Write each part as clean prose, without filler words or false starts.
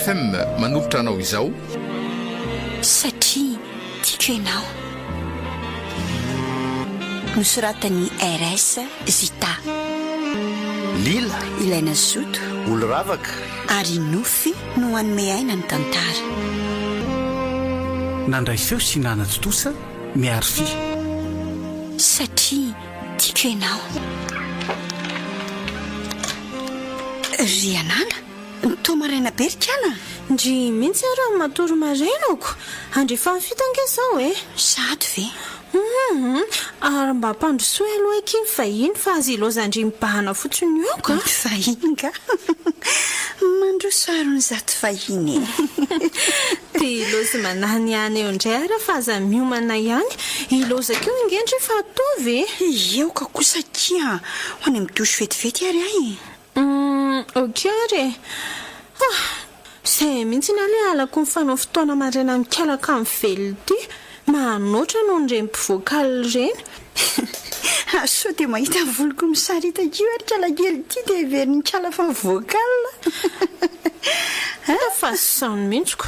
FM manolotra anao izao. Satria tiako ianao. Nosoratan'i RS Zita. Lila. Ilaina zoto. Olo ravaka. Ary nofy no hanome aina ny tantara. Nandray feo sy nanatontosa Miarify. Satria tiako ianao. Ry anala, toa maraina be ry kala a! Ndry mihitsy ary ny matory maraina ko! Andrefan'ny fito ange izao e! Sahady ve? Hum! Ary mba ampandrosoy aloha akia ny vahiny fa aza ilaozan-dry mibahana fotsiny eo ka! Ny vahiny nga? Mandroso aron'izato vahiny e! Dia ilaozy manany ihany eo indray ary fa aza miomana ihany. Ilaozako eo ange ndry fa ataovy e! Eo ka kosa akia! Ho any amin'ny douche vetivety ary aho e! Humm ok ary e! Ah! Izay mihitsy aloha ilay halako mifanao fotoana maraina mikalaka amin'ny velona ity. Manoatra noho ireny mpivoaka alina ireny. Ary sao dia mahita ny voloko misaritaka io ary kala kely ity dia heverin'ny kala fa mivoaka alina. Hita fa izany mihitsy ko.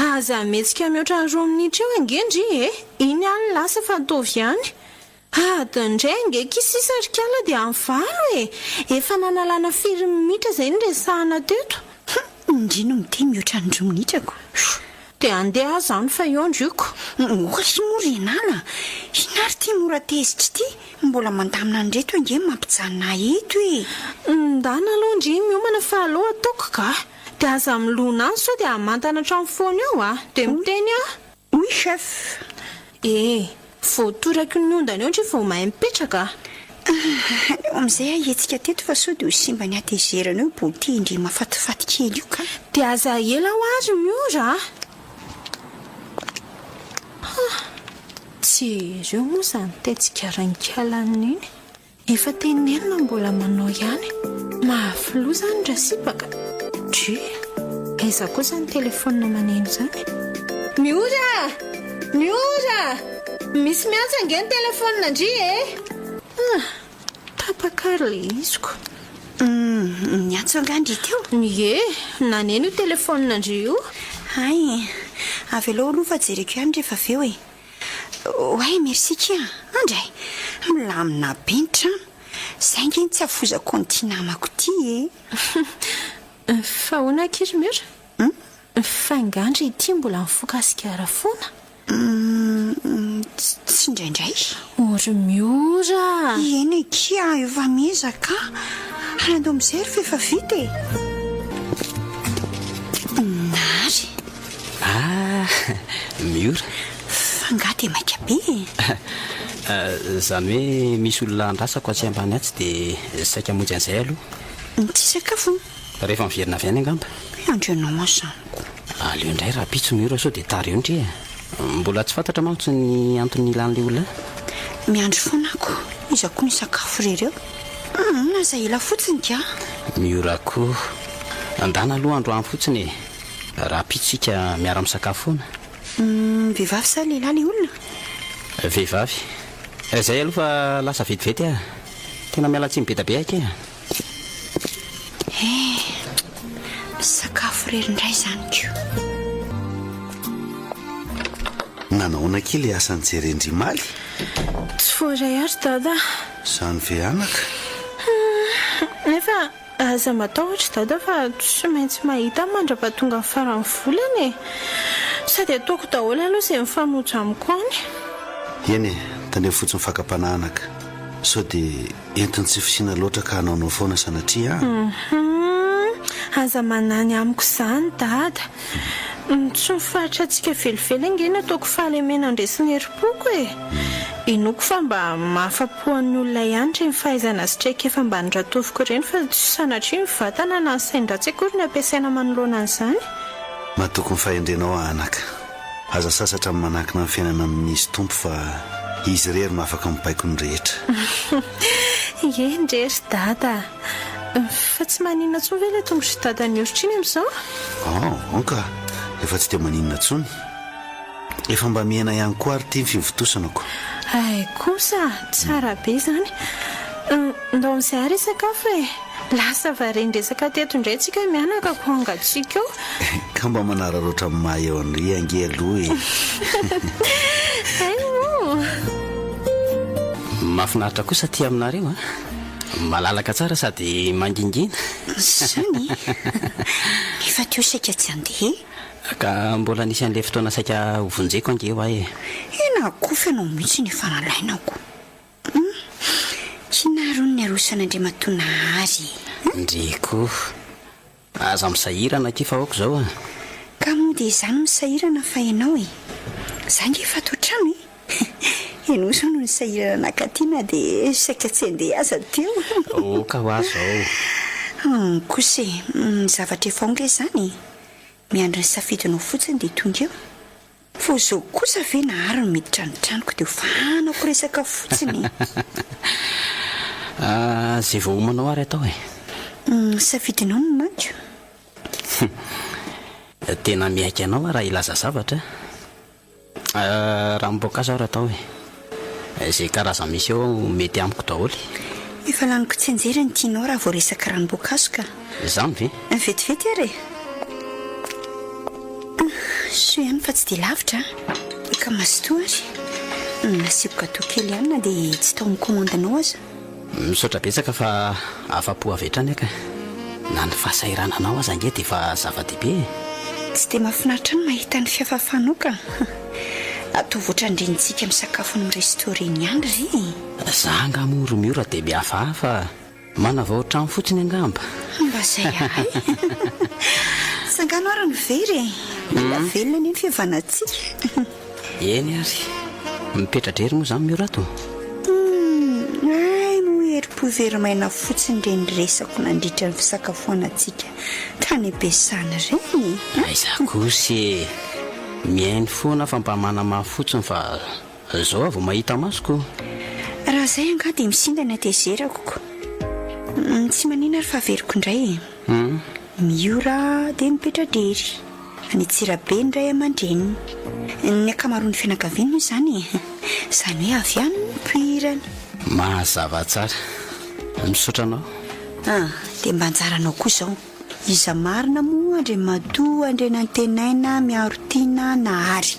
Aza mihetsika mihoatra ny roa minitra eo ange ndry e! Iny any lasa fa ataovy ihany. Adiny indray ange akia sisa ry kala dia amin'ny valo e! Efa nanalana firy minitra izay niresahana teto? Hum, ndry no miteny mihoatra ny roa minitra ko. Chut! Dia andeha aho izany fa eo ndry ko. Ory moa ry Nala, inona ary ity mora tezitra ity? Mbola mandamina an'ireto ange no mampijanona ahy eto e! Ndana aloha ndry miomana fa aleo ataoko ka! Dia aza milona any sao dia hamantana hatramin'ny foana eo a! Dia miteny aho. Oui chef! Eh! Vao toraky ny ondana eo ndry vao mahay mipetraka a! Aleo amin'izay aho hihetsika teto fa sao dia ho simba ny hatezerana eo beauté ndry mahafatifaty kely io ka! Dia aza ela hoa ry Miora a! Ha! Jereo moa izany tetika rainikalanina iny. Efa tenenina mbola manao ihany. Mafy loha zany rasipa ka. Dry. Aiza koa zany telephone maneno zany. Miora! Miora! Misy miantso ange ny telephone ndry e! Ah! Tapaka ary le iziko. Humm, niantso angaha ndry teo? Ie, naneno io telephone ndry io. Hay, avelao aloha fa jereko ihany rehefa avy eo e. Oay merci kia andray! Milamina be ny trano! Zay nge no tsy afozako an'ity namako ity e! Fa ahoana akia ry Mura? Fa angaha ndry ity mbola mifoka sigara foana? Humm tsy indraindray. O ry Miora a! Eny akia efa miezaka aho! Ary andao mijery fa efa vita e! Nary! Ah! Miora. Fa angaha dia maika be e? Izany hoe misy olona andrasako atsy ambany atsy dia saika hamonjy an'izay aloha. Tsy sakafo? Rehefa miverina avy any angamba. Miandry anao aho izany ko. Aleo indray rahampitso Miora sao dia tara eo ndry e. Mbola tsy fantatra mantsy ny antony nilan'ilay olona ahy. Miandry foana aho ko. Iza koa no hisakafo irery eo? Humm, aza ela fotsiny ka. Miora koa. Andana aloha androany fotsiny e. Rahampitso isika miara-misakafo foana. Humm, vehivavy sa lehilahy ilay olona? Vehivavy. Izay aloha fa lasa vetivety aho. Tena miala tsiny be da be akia. Eh, misakafo irery indray izany ko. Nanahoana akia ilay asa nijeren-dry Maly? Tsy voaray ary Dada a. Izany ve anaka? Humm, nefa Aza matahotra dada fa tsy maintsy mahita aho mandrapatonga ny faran'ny volana e! Sady ataoko daholo aloha izay mifanojo amiko any. Eny e, tandremo fotsiny fakam-panahy anaka, sao dia entin'ny tsy fisiana loatra ka hanaonao foana sanatria an! Hum, aza manany amiko izany dada. Tsy ny faritra antsika velively ange no ataoko fahalemena handresy ny herim-poko e! Inoako fa mba mahafa-po an'ny olona ihany ireny fahaizana sy traikefa mba noratoviko ireny fa tsy sanatria ny vatana na ny sain-dratsy akory no ampiasaina manoloana an'izany. Matoky ny fahendrenao aho anaka. Aza sasatra ny manankina ny fiainana amin'Izy Tompo fa Izy irery no afaka mibaiko ny rehetra. Ie ndre ry Dada a! Fa tsy maninona intsony ve ilay tongotr'i Dada nioritra iny amin'izao? Oh, an ka! Efa tsy dia maninona intsony. Efa mba mihena ihany koa ary ity ny fivontosana-ko. Hay kosa! Tsara be izany. Ndao amin'izay ary hisakafo e! Lasa varian-dresaka teto indray tsika mianaka ko hangatsiaka eo. Ka mba manararaotra amin'ny maha eo an-dry ange aloha e! Hay moa! Mahafinaritra kosa aty aminareo an! Malalaka tsara sady mangingina. Zany e! Nefa teo saika tsy handeha e! Ka mbola nisy an'ilay fotoana saika ho vonjeko ange hoa e! He nahakofa ianao mihitsy ny efa nalainako. Hum! Inona ary hono ny arosan'Andriamatoa Nahary e? Ndry koa. Aza misahirana akia fa aoka izao a! Ka moa dia izaho no misahirana fa ianao e! Za ange efa ato an-trano e! Ianao izao no nisahirana nakaty na dia saika tsy handeha aza teo. Aoka hoa izao. Hum, kosa e! Ny zavatra efa ao ange izany e! Miandry ny safidinao fotsiny dia tonga eo. Vao izao kosa ve Nahary no miditra ny tranoko dia hofahanako resaka fotsiny e! Ah, izay voaomanao ary atao e! Ny safidinao no manko. Tena miaiky anao aho raha hilaza zavatra. Ranom-boankazo ary atao e! Izay karazany misy eo mety amiko daholo. Efa laniko tsianjery ny tianao raha vao resaka ranom-boankazo ka. Izany ve? Vetivety ary e! Soa ihany fa tsy dia lavitra a! Ka mazotoa ary. Nasiako gateau kely ihany na dia tsy tao amin'ny commande-nao aza. Misaotra betsaka fa afa-po avy hatrany aho ka. Na ny fahasahirananao aza ange dia efa zava-dehibe e! Tsy dia mahafinaritra ny mahita ny fihafahafanao ka. Ataovy ohatran'ireny misakafo any amin'ny resto ireny ihany re e! Za angaha moa ry Miora dia mihafahafa. Manavao trano fotsiny angamba. Mba zay ahay. Tsangano ary ny vera e. Mila velona anie ny fihavanantsika. Eny ary. Mipetra-drery moa izany Miora ato? Humm, hay moa herim-po very maina fotsiny ireny resako nandritra ny fisakafoanantsika tany am-piasana ireny e. Aiza kosa e. Mihaino foana fa mba manamafy fotsiny fa Zao aho vao mahita masoko. Raha zay angaha dia misinda ny hatezerako ko. Tsy manina ary fa averiko indray e. Miora dia mipetra-drery. Any Antsirabe ny ray aman-dreniny. Ny ankamaroan'ny fianakaviany moa izany e. Izany hoe avy any no nipoirany. Mazava tsara. Misaotra anao. Ah, dia mba anjaranao koa izao. Iza marina moa Andriamatoa Andrianantenaina Miarotiana Nahary?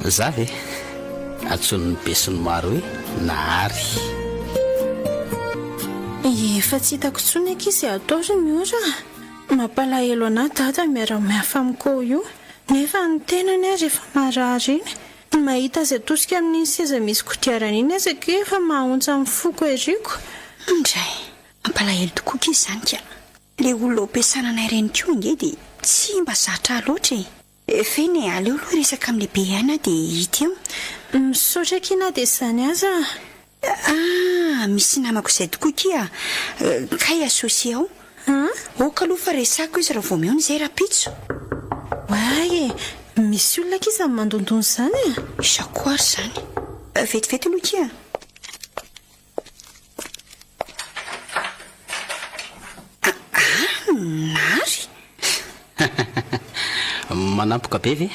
Za ve? Antsoin'ny besinimaro hoe Nahary. Efa tsy hitako intsony akia izay atao ry Miora a! Mampalahelo anah dada miara-miafa amiko ao io, nefa ny tenany ary efa marary iny. Ny mahita azy atosika amin'iny seza misy kodiarana iny aza akia efa mahaontsa ny foko eriko. Indray! Mampalahelo tokoa akia izany ka! Le olona ao am-piasana anay ireny koa ange dia tsy mba zatra ahy loatra e! Fehiny e, aleo aloha hiresaka amin'ilay be aina dia hita eo. Misaotra akia na dia izany aza. Ah, misy namako izay tokoa akia kay associé ao. Ok aloha fa resako izy raha vao mihaona izay rahampitso. Oay e, misy olona akia izany mandondona izany e! Iza koa ary izany? Vetivety aloha akia. Ah, Nary? Manampoka be ve?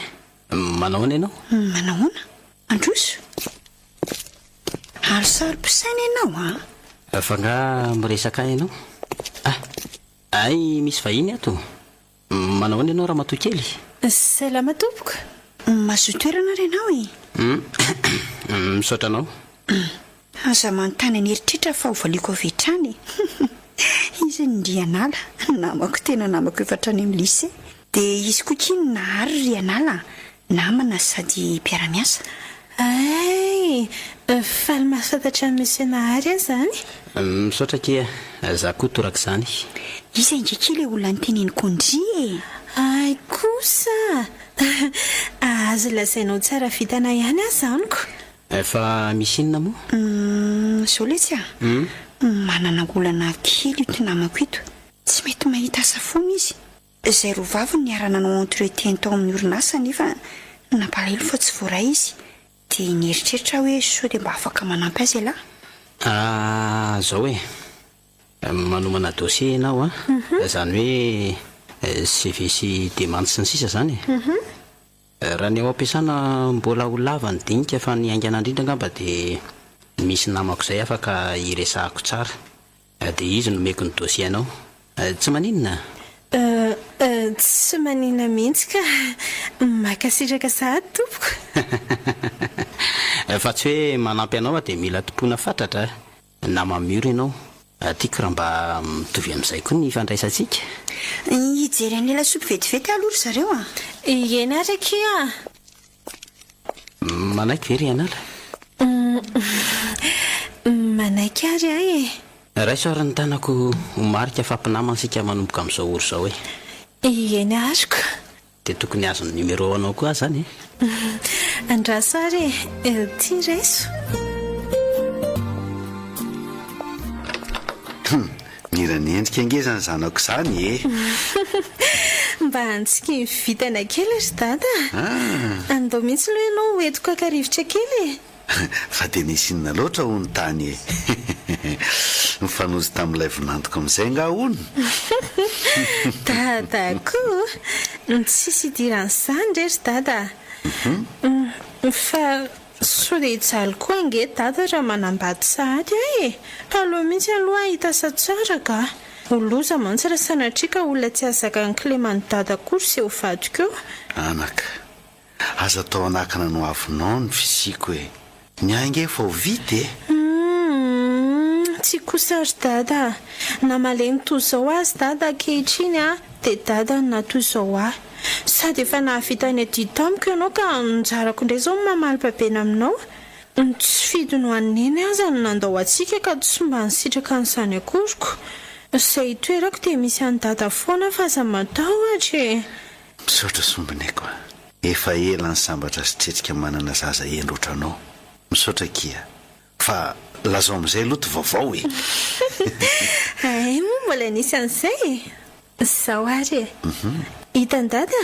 Manahoana ianao? Manahoana? Androso? Ary saro-pisaina ianao an? Fa angaha miresaka ahy ianao? Ah, hay misy vahiny ato. Manahoana ianao ramatoa kely? Salama tompoko. Mazoto toerana ary ianao e? Misaotra anao. Aza manontany an'eritreritra fa ho valiako avy hatrany e! Izy ny Rianala, namako tena namako efa hatrany amin'ny lycée. Dia izy koa akia ny Nahary Rianala, namana sady mpiara-miasa. Hay! Faly mahafantatra an'i Monsieur Nahary aho izany. Misaotra akia, za koa torak'izany. Iza ingahy akia ilay olona noteneniko an-dry e? Hay kosa! Azo lazaina ho tsara vintana ihany aho izany ko! Fa misy inona moa? Humm, zao letsy a! Manana olana kely ito namako ito. Tsy mety mahita asa foana izy. Izay roa vavy no niara-nanao entretien tao amin'ny orinasa nefa nampalahelo fa tsy voaray izy. Dia nieritreritra aho hoe sao dia mba afaka manampy azy ialahy? Ah, zao e! Manomana dossier ianao an! Izany hoe CV sy demande sy ny sisa izany e! Raha ny ao am-piasana mbola ho lava ny dinika fa ny haingana indrindra angamba dia misy namako izay afaka hiresahako tsara. Dia izy no omeko ny dossier-nao. Tsy maninona? Euh. Tsy maninona mihitsy ka. Mankasitraka sahady tompoko. Fa tsy hoe manampy anao aho dia mila tompoina fatratra na mamiory ianao. Tiako raha mba mitovy amin'izay koa ny ifandraisantsika. Hijery an'ilay lasopy vetivety aloha ry zareo a! Eny ary akia a! Manaiky ve ry Anala? Manaiky ary aho e! Raiso ary ny tanako ho marika fa mpinamana isika manomboka amin'izao ora izao e! Eny azoko. Dia tokony azon'ny numéro anao koa aho izany e! Andraso ary e! Ity raiso. Hum! Mira ny endrika ange izany zanako izany e! Mba antsiky ny vintana kely ry dada a! Andao mihitsy aloha ianao ho entiko haka rivotra kely e! Fa dia nisy inona loatra hono tany e! Nifanojo tamin'ilay vinantoko amin'izay angaha hono? Dada koa! Tsisy idiran'izany re ry dada a! Fa Sao dia hijaly koa ange dada raha manambady sahady aho e! Fa aleo mihitsy aloha hahita asa tsara ka! Ho loza mantsy raha sanatria ka olona tsy hahazaka ny kileman'i dada akory izay ho vadiko eo. Anaka, aza atao hanakana ny hoavinao ny fisiako e! Ny ahy ange efa ho vita e! Humm, tsy kosa ry dada a! Na malemy toy izao aza dada ankehitriny a, dia dada no naha toy izao ahy. Sady efa nahavita ny adidy tamiko ianao ka anjarako indray izao ny mamaly babena aminao. Ny tsy fidiny ho an'i Neny aza no nandao antsika ka tsy mba nisitraka an'izany akoriko. Izay itoerako dia misy an'i Dada foana fa aza matahotra e! Misaotra sombineko a! Efa ela ny sambatra sy tretrika manana zaza hendry ohatranao. Misaotra akia. Fa lazao amin'izay aloha ty vaovao e! Hay moa mbola nisy an'izay e! Izao ary e! Hitan'i Dada?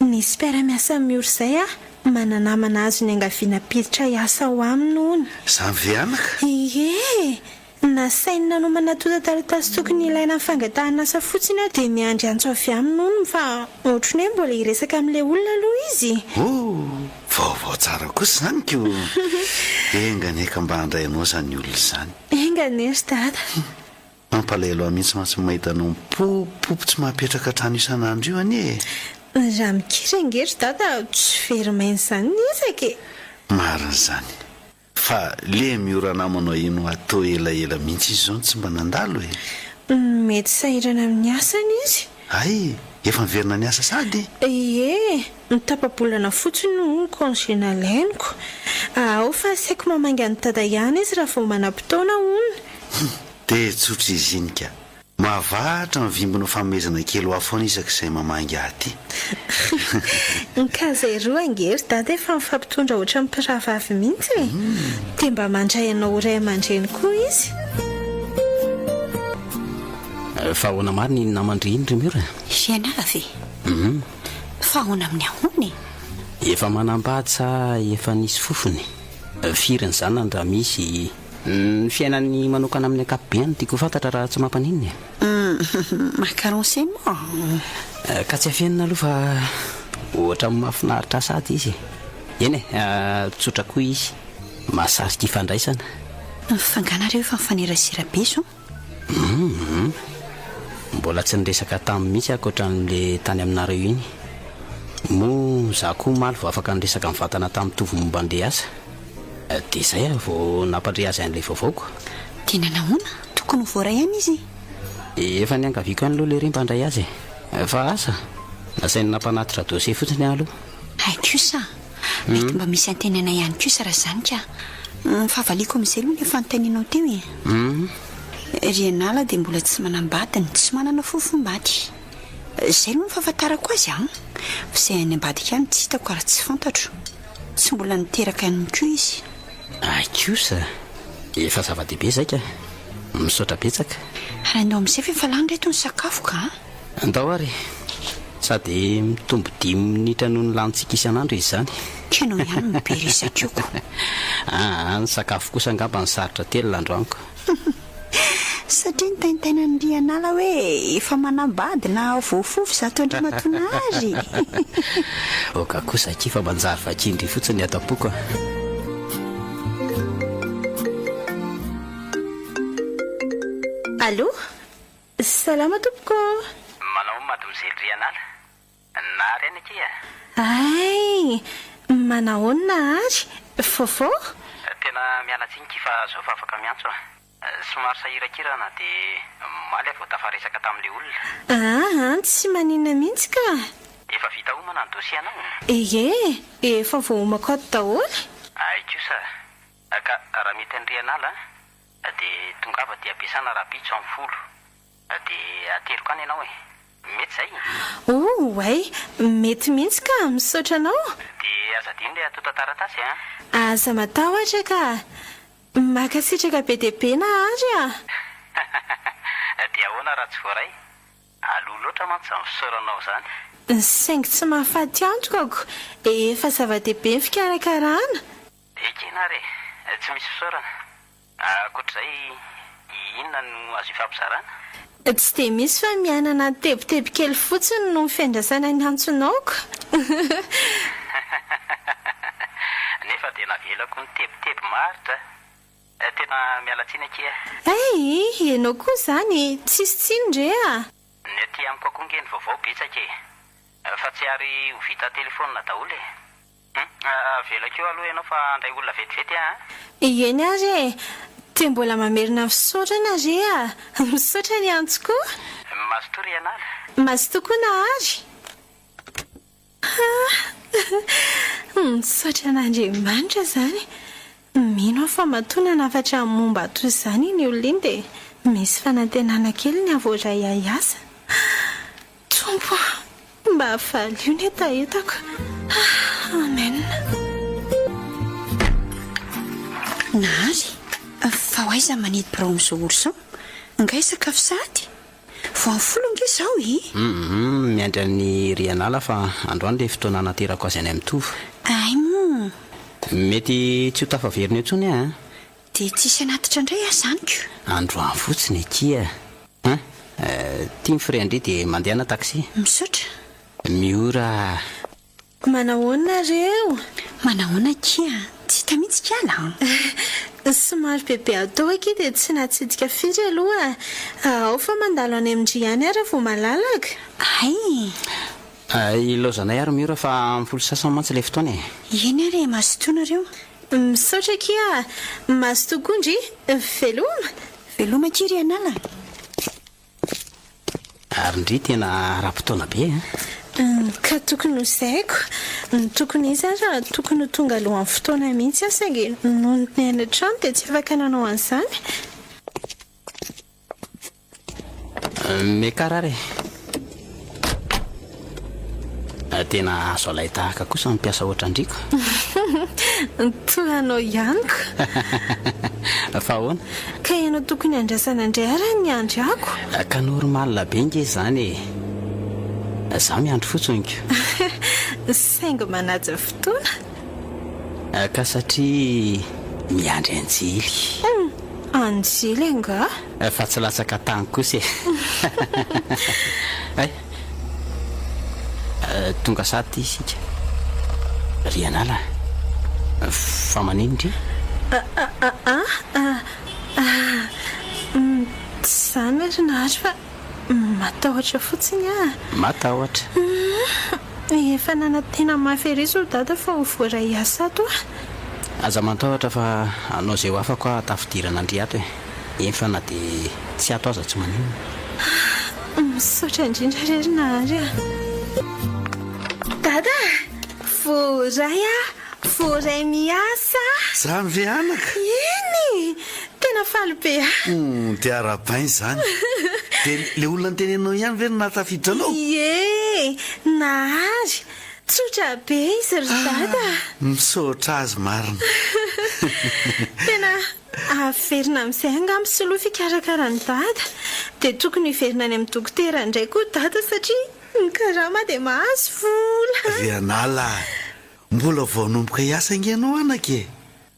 Nisy mpiara-miasa amin'i Miora izay aho, mana-namana azo niangaviana hampiditra hiasa ao aminy hono. Izany ve anaka? Ie e! Nasainy nanomana antontan-taratasy tokony hilaina amin'ny fangatahana asa fotsiny aho dia miandry antso avy aminy hono fa ohatran'ny hoe mbola hiresaka amin'ilay olona aloha izy. Oh! Vaovao tsara kosa izany ko! Enga anie ka mba handray anao izany olona izany. Enga anie ry Dada. Mampalahelo ahy mihitsy mantsy ny mahita anao mipopopopy tsy mahapetraka trano isan'andro io anie e! Raha mikiry ange ry Dada tsy very maina izany ny ezaka e! Marina izany. Fa le miora namanao iny hoa toa elaela mihitsy izy izao no tsy mba nandalo e! Mety sahirana amin'ny asany izy. Hay! Efa niverina niasa sady? Ie, ny tapa-bolana fotsiny hono congé nalainiko. Ao fa asaiko mamangy an'i Dada ihany izy raha vao manam-potoana hono. Hum! Dia tsotra izy iny ka! Mahavatra ny vimbina fanomezana kely ho ahy foana isaky izay mamangy ahy aty. Ka zay roa ange ry dada efa mifampitondra ohatran'ny mpirahavavy mihitsy e! Dia mba mandray anao ho ray aman-dreny koa izy. Fa ahoana marina iny naman-dry iny ry Miora? Fiainana ve? Fa ahoana amin'ny ahoana e? Efa manambady sa efa nisy fofony? Firy ny zanany raha misy? Ny fiainany manokana amin'ny ankapobeny no tiako ho fantatra raha tsy mampaninona e. Maka renseignement. Ka tsy afenina aloha fa ohatran'ny mahafinaritra ahy sady izy e. Eny e, tsotra koa izy, mahasarika ifandraisana. Fa nga nareo efa mifanerasera be zao? Humm. Mbola tsy niresaka taminy mihitsy ankoatra an'le tany aminareo iny. Moa za koa omaly vao afaka niresaka mivantana tamin'i Tovo momba an'le asa. Dia izay aho vao nampandre azy an'ilay vaovaoko. Dia nanahoana? Tokony ho voaray ihany izy e. Efa niangaviako ihany aloha lery mba handray azy e. Fa asa, nasainy nampanatitra dossier fotsiny aho aloha. Hay kosa! Mety mba misy antenaina ihany kosa raha izany ka. Fa valiako amin'izay aloha ilay fanontanianao teo e. Ry Anala dia mbola tsy manambady no tsy manana fofombady. Izay aloha ny fahafantarako azy an! Fa izay any ambadika any tsy hitako ary tsy fantatro. Tsy mbola niteraka ihany koa izy. Hay kosa! Efa zava-dehibe izay ka! Misaotra betsaka. Ary andao amin'izay fa efa lany ireto ny sakafo ka! Andao ary e! Sady mitombo dimy minitra noho ny lanintsika isan'andro izy izany. K'ianao ihany no be resaka io ko! Aa, ny sakafo kosa angamba no sarotra telina androany ko! Satria nitaintainan'i Rianala hoe efa manambady na voafofo izato Andriamatoa Nary. Oka kosa akia fa manjary vakian-dry fotsiny ny ato am-poko a. Allô? Salama tompoko ô! Manao mademoiselle. Mademoiselle Rianala. Nahary aina akia a! Hay! Manahoana Nahary? Vaovao? Tena miala tsiny kia fa zao fa afaka miantso a! Somary sahirankirana dia omaly aho vao tafaresaka tamin'ilay olona. Aa, tsy maninona mihitsy ka! Efa vita omana ny dossier anao? Ie, efa voaomako ato daholo. Hay kosa! Ka raha mety an'i Rianala dia tongava aty am-piasana rahampitso amin'ny folo. Dia ateriko any ianao e! Mety izay? Oh, oay! Mety mihitsy ka! Misaotra anao! Dia aza adino ilay antontan-taratasy an! Aza matahotra ka! Mankasitraka be dia be Nahary a! Dia ahoana raha tsy voaray? Aloha loatra mantsy izany fisaoranao izany. Saingy tsy mahafaty antoka ko! Efa zava-dehibe ny fikarakarana! Ekena ary e! Tsy misy fisaorana. Ankoatr'izay, inona no azo ifampizarana? Tsy dia misy fa miaina anaty tebiteby kely fotsiny noho ny fiandrasana ny antsonao ko. Nefa dia navelako nitebiteby maharitra. Tena miala tsiny akia. Hay, ianao koa izany, tsisy tsiny re a! Ny aty amiko koa nge ny vaovao betsaka e! Fa tsy ary ho vita telefaonina daholo e! Hum, avelako eo aloha ianao fa handray olona vetivety aho an! Eny ary e! Dia mbola mamerina ny fisaorana re a! Misaotra ny antso koa! Mazotoa ry Anala! Mazotoa koa Nahary! Ah! Misaotra an'Andriamanitra izany! Mino aho fa matoa nanafatra momba toy izany iny olona iny dia misy fanantenana kely ny havoaray ahy hiasa. Tompo a! Mba valio ny hetahetako. Amen. Nahary, fa ho aiza manidy birao amin'izao ora izao? Nga hisakafo sahady? Vao amin'ny folo ange izao e! Hum, miandry an'i Rianala fa androany ilay fotoana hanaterako azy any amin'ny Tovo. Hay moa! Mety tsy ho tafaverina eo intsony aho an! Dia tsisy hanatitra indray aho izany ko! Androany fotsiny akia an! Tia ny frais an-dry dia mandehana taxi. Misaotra. Miora a! Manahoana nareo? Manahoana akia? Tsy hita mihitsy kala an! Somary bebe atao akia dia tsy nahatsidika firy aloha. Ao fa mandalo any amin-dry ihany aho raha vao malalaka. Hay! Ilaozanay ary Miora fa amin'ny folo sy sasany mantsy ilay fotoana e! Eny ary e, mazotoa nareo. Misaotra akia a! Mazotoa koa ndry! Veloma! Veloma akia ry anala! Ary ndry tena ara-potoana be an! Ka tokony ho zaiko. Ny tokony izy aza tokony ho tonga alohan'ny fotoana mihitsy aho saingy noho ny any an-trano dia tsy afaka nanao an'izany. Miakara ary e! Tena azo alain-tahaka kosa ny mpiasa ohatran-dry ko. Toa anao ihany ko. Fa ahoana? Ka ianao tokony andrasana indray ary ny andry ako. Ka normal be nge izany e! Za miandry fotsiny ko. Saingy manaja fotoana. Ka satria miandry anjely. Hum! Anjely angaha? Fa tsy latsaka tany kosa e! Hay! Tonga sady ity isika. Ry anala a! Fa manino ndry? Aa! Tsy izany ry Nary fa matahotra fotsiny aho. Matahotra? Efa nanantena mafy ery izao Dada fa ho voaray hiasa ato aho. Aza matahotra fa hanao izay ho afako aho hahatafidirana an-dry ato e. Eny fa na dia tsy ato aza tsy maninona. Misaotra indrindra re ry Nahary a! Dada a! Voaray aho! Voaray miasa aho! Izany ve anaka? Eny e! Tena faly be aho! Hum, dia arahabaina izany. Dia ilay olona noteneninao ihany ve no nahatafiditra anao? Ie! Nahary! Tsotra be izy ry Dada a! Misaotra azy marina. Tena Averina amin'izay angamba soloy fikarakaran'i Dada. Dia tokony hiverina any amin'ny dokotera indray koa Dada satria ny karama dia mahazo vola. Ry anala a! Mbola vao hanomboka hiasa ange ianao anaka e!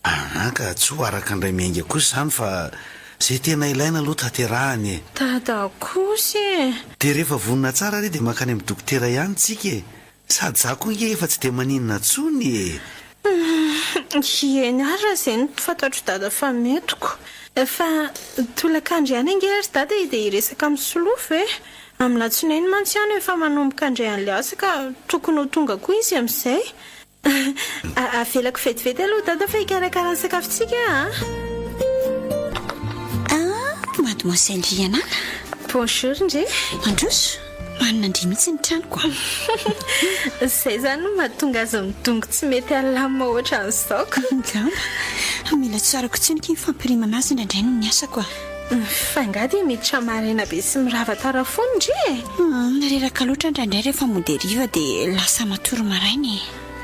Aa ka tsy ho araka indray miainga kosa izany fa izay tena ilaina aloha tanterahina e! Dada kosa e! Dia rehefa vonona tsara re dia mankany amin'ny dokotera ihany tsika e! Sady za koa nge efa tsy dia maninona tsony e! Humm, eny ary raha izay no fantatro dada fa metiko. Fa tolakandro ihany ange ry dada e dia hiresaka amin'i Solofo e! Amin'ny latsinainy mantsy aho no efa manomboka handray an'ilay asa ka tokony ho tonga koa izy amin'izay. Avelako vetivety aloha Dada fa hikarakara ny sakafontsika aho a! Ah, Mademoiselle Rianala. Bonjour ndry. Mandroso. Manina ndry mihitsy ny tranoko a. Izay izany no mahatonga azy midongy tsy mety alamina ohatran'izao ko. Angamba. Mila tsy arako intsony akia ny fampirimana azy indraindray noho ny asako a. Fa angaha dia miditra maraina be sy mirava tara foana ndry e? Humm, reraka loatra indraindray rehefa mody hariva dia lasa matory maraina e.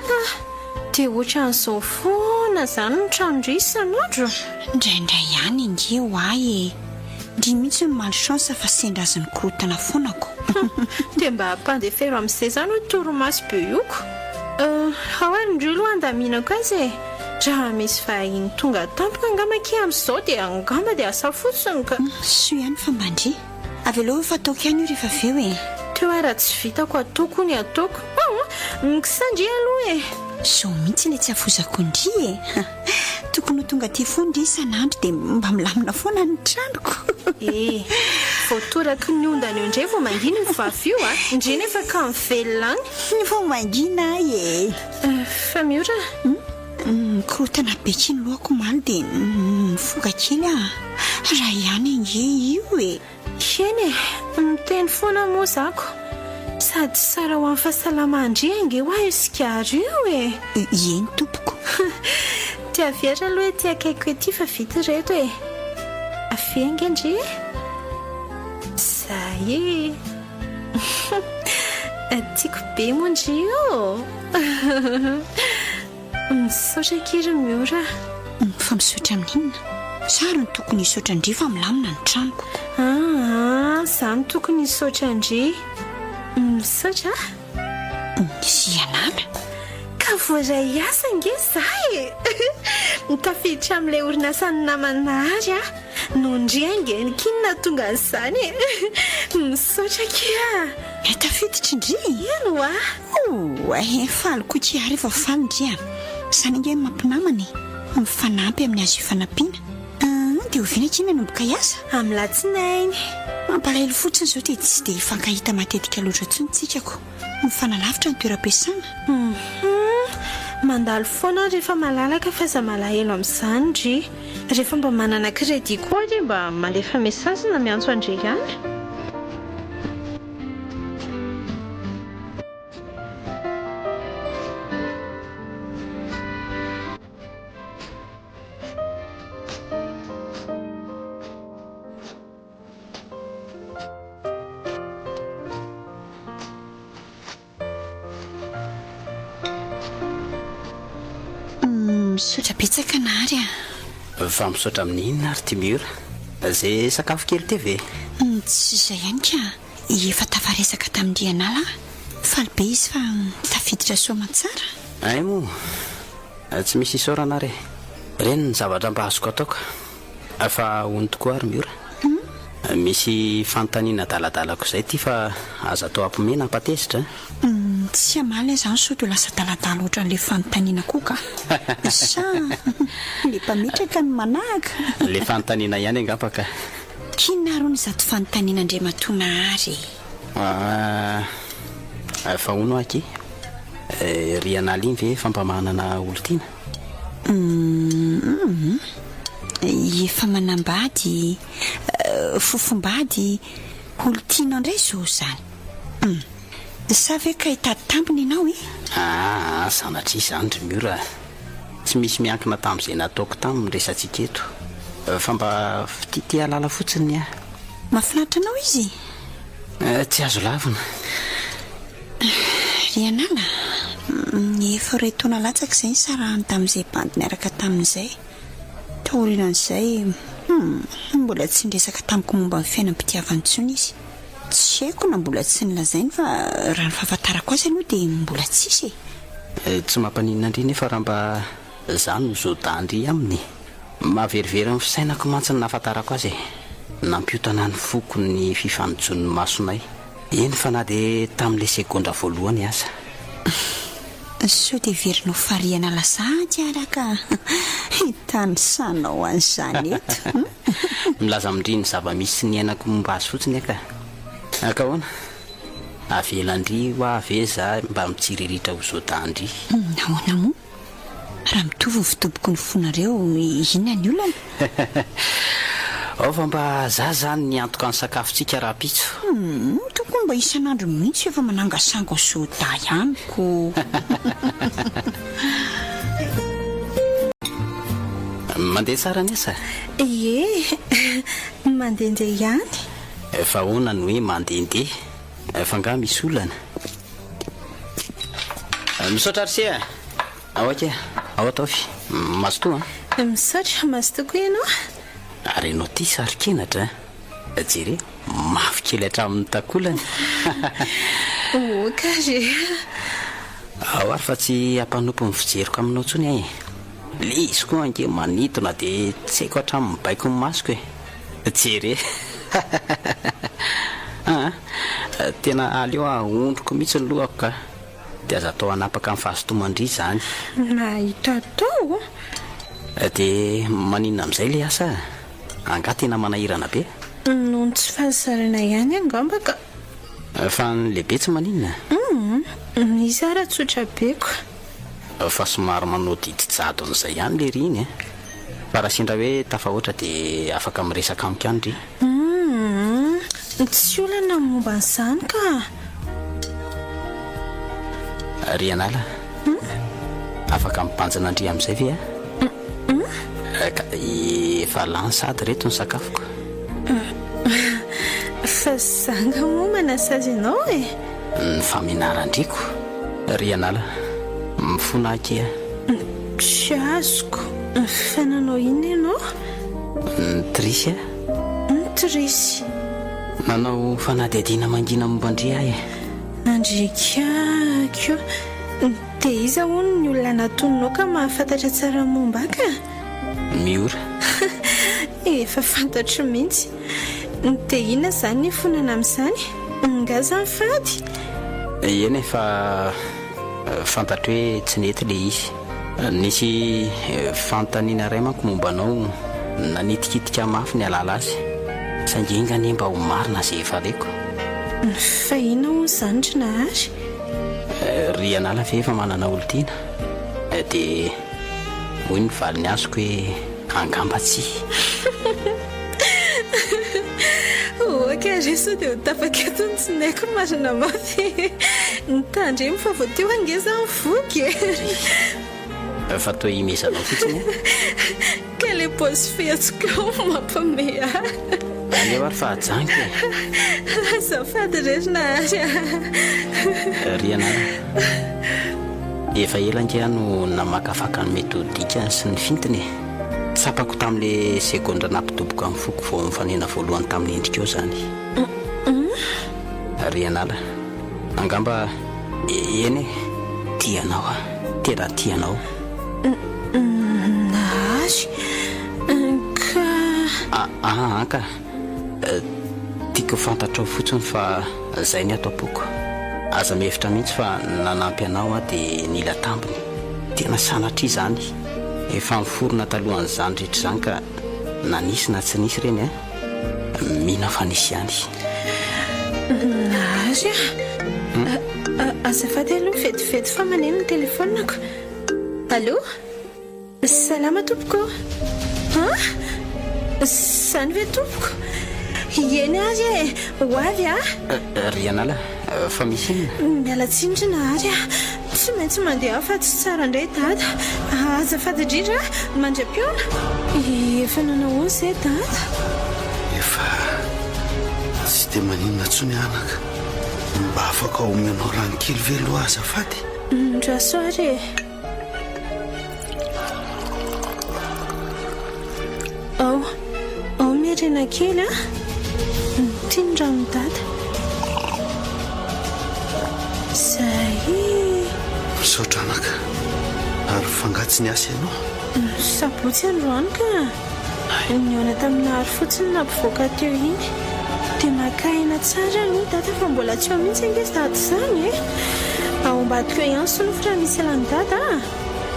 Ah, dia ohatran'izao foana izany ny tranon-dry isan'andro? Indraindray ihany ange ho ahy e. Ndry mihitsy no malchance fa sendra azy nikorontana foana ko. Dia mba ampandefero amin'izay izany hoe torimaso be io ko. Euh, ao ary ndry aloha handaminako azy e. Raha misy vahiny tonga tampoka angamba akia amin'izao dia angamba dia asa fotsiny ka. Soa ihany fa mba ndry. Avelao eo fa ataoko ihany io rehefa avy eo e. Teo ary raha tsy vitako ataoko ny ataoko. Humm, miksa ndry aloha e. Zao mihitsy ilay tsy afozako ndry e. Tokony ho tonga aty foana ndry isan'andro dia mba milamina foana ny tranoko. E! Vao toraky ny ondana eo indray vao mangina io vavy io a! Ndry nefa ka mivelona any. Vao mangina ahy e! Fa Miora a! Mikorontana be akia ny lohako omaly dia nifoka kely aho. Raha ihany ange io e! Eny e! Miteny foana moa za ko! Sady tsara ho an'ny fahasalaman-dry ange hoa io sigara io e! Eny tompoko. Ty avia aloha ety akaikiko ety fa vita ireto e! Avia ange ndry e! Zay e! Tiako be moa ndry ô! Misaotra akia ry Miora a! Fa misaotra amin'inona? Za ary no tokony hisaotra an-dry fa milamina ny tranoko ko. Aa, za no tokony hisaotra an-dry. Misaotra a! Misy ianala? Ka voaray hiasa ange za e! Tafiditra amin'ilay orinasan'ny naman'i Nahary aho. Noho ndry ange ny kin nahatonga an'izany e! Misaotra akia a! Eh, tafiditra ndry? Eny hoa! Oay, faly koa kia rehefa faly ndry a! Izany ange ny mampinamana e! Mifanampy amin'ny azo ifanampiana. Ah, dia oviana akia nanomboka hiasa? Amin'ny latsinainy. Mampalahelo fotsiny izao dia tsy dia hifankahita matetika loatra intsony tsika ko. Mifanalavitra ny toeram-piasana. Hum, mandalo foana aho rehefa malalaka fa aza malahelo amin'izany ndry. Rehefa mba manana crédit koa aho dia mba mandefa message na miantso an-dry ihany. Misaotra betsaka Nary a! Fa misaotra amin'ny inona ary ty Miora? Ze sakafo kely ty ve? Tsy izay ihany ka, efa tafaresaka tamin-dry Anala aho, faly be izy fa tafiditra soamantsara. Hay moa, tsy misy isaorana ary e! Ireny ny zavatra mba azoko atao ka. Fa hono tokoa ary Miora, misy fanontaniana adaladalako izay ity fa aza atao ampime na ampatezitra a! Tsy hamaly aho izany sao dia lasa adaladala ohatran'ilay fanontaniana koa ka! Sa ilay mpametraka no manahaka? Ilay fanontaniana ihany angamba ka! K'inona ary hono izato fanontaniana Andriamatoa Nahary e? Ah, fa hono aho akia, ry Analy iny ve efa mba manana olon-tiana? Humm efa manambady, fofombady, olon-tianao indray izao izany. Humm sa ve ka hitady tambiny ianao e? Aa sanatria izany ry Miora a! Tsy misy miankina tamin'izay nataoko taminy ny resatsika eto fa mba fitia te hahalala fotsiny ny ahy. Mahafinaritra anao izy? Tsy azo lavina. Ry anala, efa iray taona latsaka izay nisarahany tamin'izay bandy niaraka taminy izay. Taorian'izay, hum, mbola tsy niresaka tamiko momba ny fiainam-pitiavany intsony izy. Tsy haiko na mbola tsy nilazainy fa raha ny fahafantarako azy aloha dia mbola tsisy e. Tsy mampaninona an-dry nefa raha mba za no zodan-dry aminy. Mahaverivery ny fisainako mantsy ny nahafantarako azy e. Nampiotana ny foko ny fifanojoan'ny masonay. Eny fa na dia tamin'ilay segondra voalohany aza. Sao dia heverinao farihana lasady ary aho ka hitanisanao an'izany eto. Milaza amin-dry ny zava-misy sy niainako momba azy fotsiny aho ka. Ka ahoana? Avelan-dry hoa ve za mba mitsiriritra ho zodan-dry? Nahoana moa? Raha mitovy ny fitoboky ny fonareo, inona ny olana? Ao fa mba za zany niantoka ny sakafontsika rahampitso. Humm, tokony mba isan'andro mihitsy efa manangasango soda ihany ko. Mandeha tsara ny asa? Ie, mandehandeha ihany. Fa ahoana no hoe mandehandeha? Fa angaha misy olana? Misaotra ry se a! Ao akia, ao ataovy. Mazotoa an! Misaotra, mazotoa koa ianao. Ary ianao ity saro-kenatra an! Jereo, mafy kely hatramin'ny takolany. Oka re! Ao ary fa tsy hampanompo ny fijeriko aminao intsony aho e! Le izy koa ange manintona dia tsy haiko hatramin'ny mibaiko ny masoko e! Jere! Aa! Tena aleo ahondroko mihitsy ny lohako ka! Dia aza atao hanapaka ny fahasotoman-dry izany. Mahita atao? Dia maninona amin'izay ilay asa? Angaha tena manahirana be? Noho ny tsy fahazarana ihany angamba ka. Fa ny lehibe tsy maninona? Hum, izy ara tsotra be ko. Fa somary manao didy jadona izay ihany lery iny eh. Fa raha sendra hoe tafahoatra dia afaka miresaka amiko ihany ry. Humm, tsy olana ny momba an'izany ka. Ry anala, afaka mibanjina an-dry amin'izay ve aho? Ka efa lany sahady ireto ny sakafoko. Fa za nga moa manasazy anao e? Ny famenaran-driko, ry anala, mifona akia. Tsy azoko. Fa nanao inona ianao? Nitrisy aho. Nitrisy. Nanao fanadihadiana mangina momba an-dry aho e. Andriakako. Dia iza hono ny olona natoninao ka mahafantatra tsara ny momba ahy ka? Miora. Efa fantatro mihitsy. Dia inona izany ny hifonana amin'izany? Nga izany fady? Eny e, fa fantatro hoe tsy nety ilay izy. Nisy fanontaniana iray manko momba anao nanitikitika mafy ny hahalala azy. Saingy enga anie mba ho marina izay efa reko. Fa inona hono izany ry Nahary? Ry anala ve efa manana olon-tiana? Dia hoy ny valiny azoko hoe angamba tsia. Ok re sao dia ho tapaka eto ny tsinaiko marina mafy e! Tandremo fa vao teo ange za voky e! Fa toa imezanao fotsiny e! Ka le paozy fihetsiko eo mampime ahy. Aleo ary fa ajanoko e! Azafady re ry Nahary a! Ry anala, efa ela ange aho no namakafaka ny mety ho dikany sy ny fintiny e! Tsapako tamin'le segondra nampidoboka ny foko vao nifanena voalohany tamin'ny endrikao izany. Ry anala, angamba eny e, tia anao aho, tena tia anao. Nahary, ka. Aa ka, tiako ho fantatrao fotsiny fa izay ny ato am-poko. Aza mihevitra mihitsy fa nanampy anao aho dia nila tambiny. Tena sanatria izany. Efa niforona talohan'izany rehetra izany ka na nisy na tsy nisy ireny an! Mino aho fa nisy ihany. Nahary a! Azafady aloha vetivety fa maneno ny telefaoniko. Allô? Salama tompoko ô! An? Izany ve tompoko? Eny ary e! Ho avy aho! Ry anala, fa misy inona? Miala tsiny ry Nahary a! Tsy maintsy mandeha aho fa tsy tsara indray Dada. Azafady indrindra, mandra-pihaona. Efa nanao ahoana izay Dada? Efa tsy dia maninona intsony anaka. Mba afaka omenao rano kely ve aloha azafady? Ndraso ary e! Ao, ao miarena kely a! Ity ny ranon'i Dada. Izay. Misaotra anaka. Ary f'angaha tsy niasa ianao? Sabotsy androany ka. Nihaona tamin'i Nahary fotsiny nampivoaka teo iny. Dia maka aina tsara aloha Dada fa mbola tsy ao mihitsy ange Dada izany e! Ao ambadika eo ihany solofo raha misy ilan'i Dada a!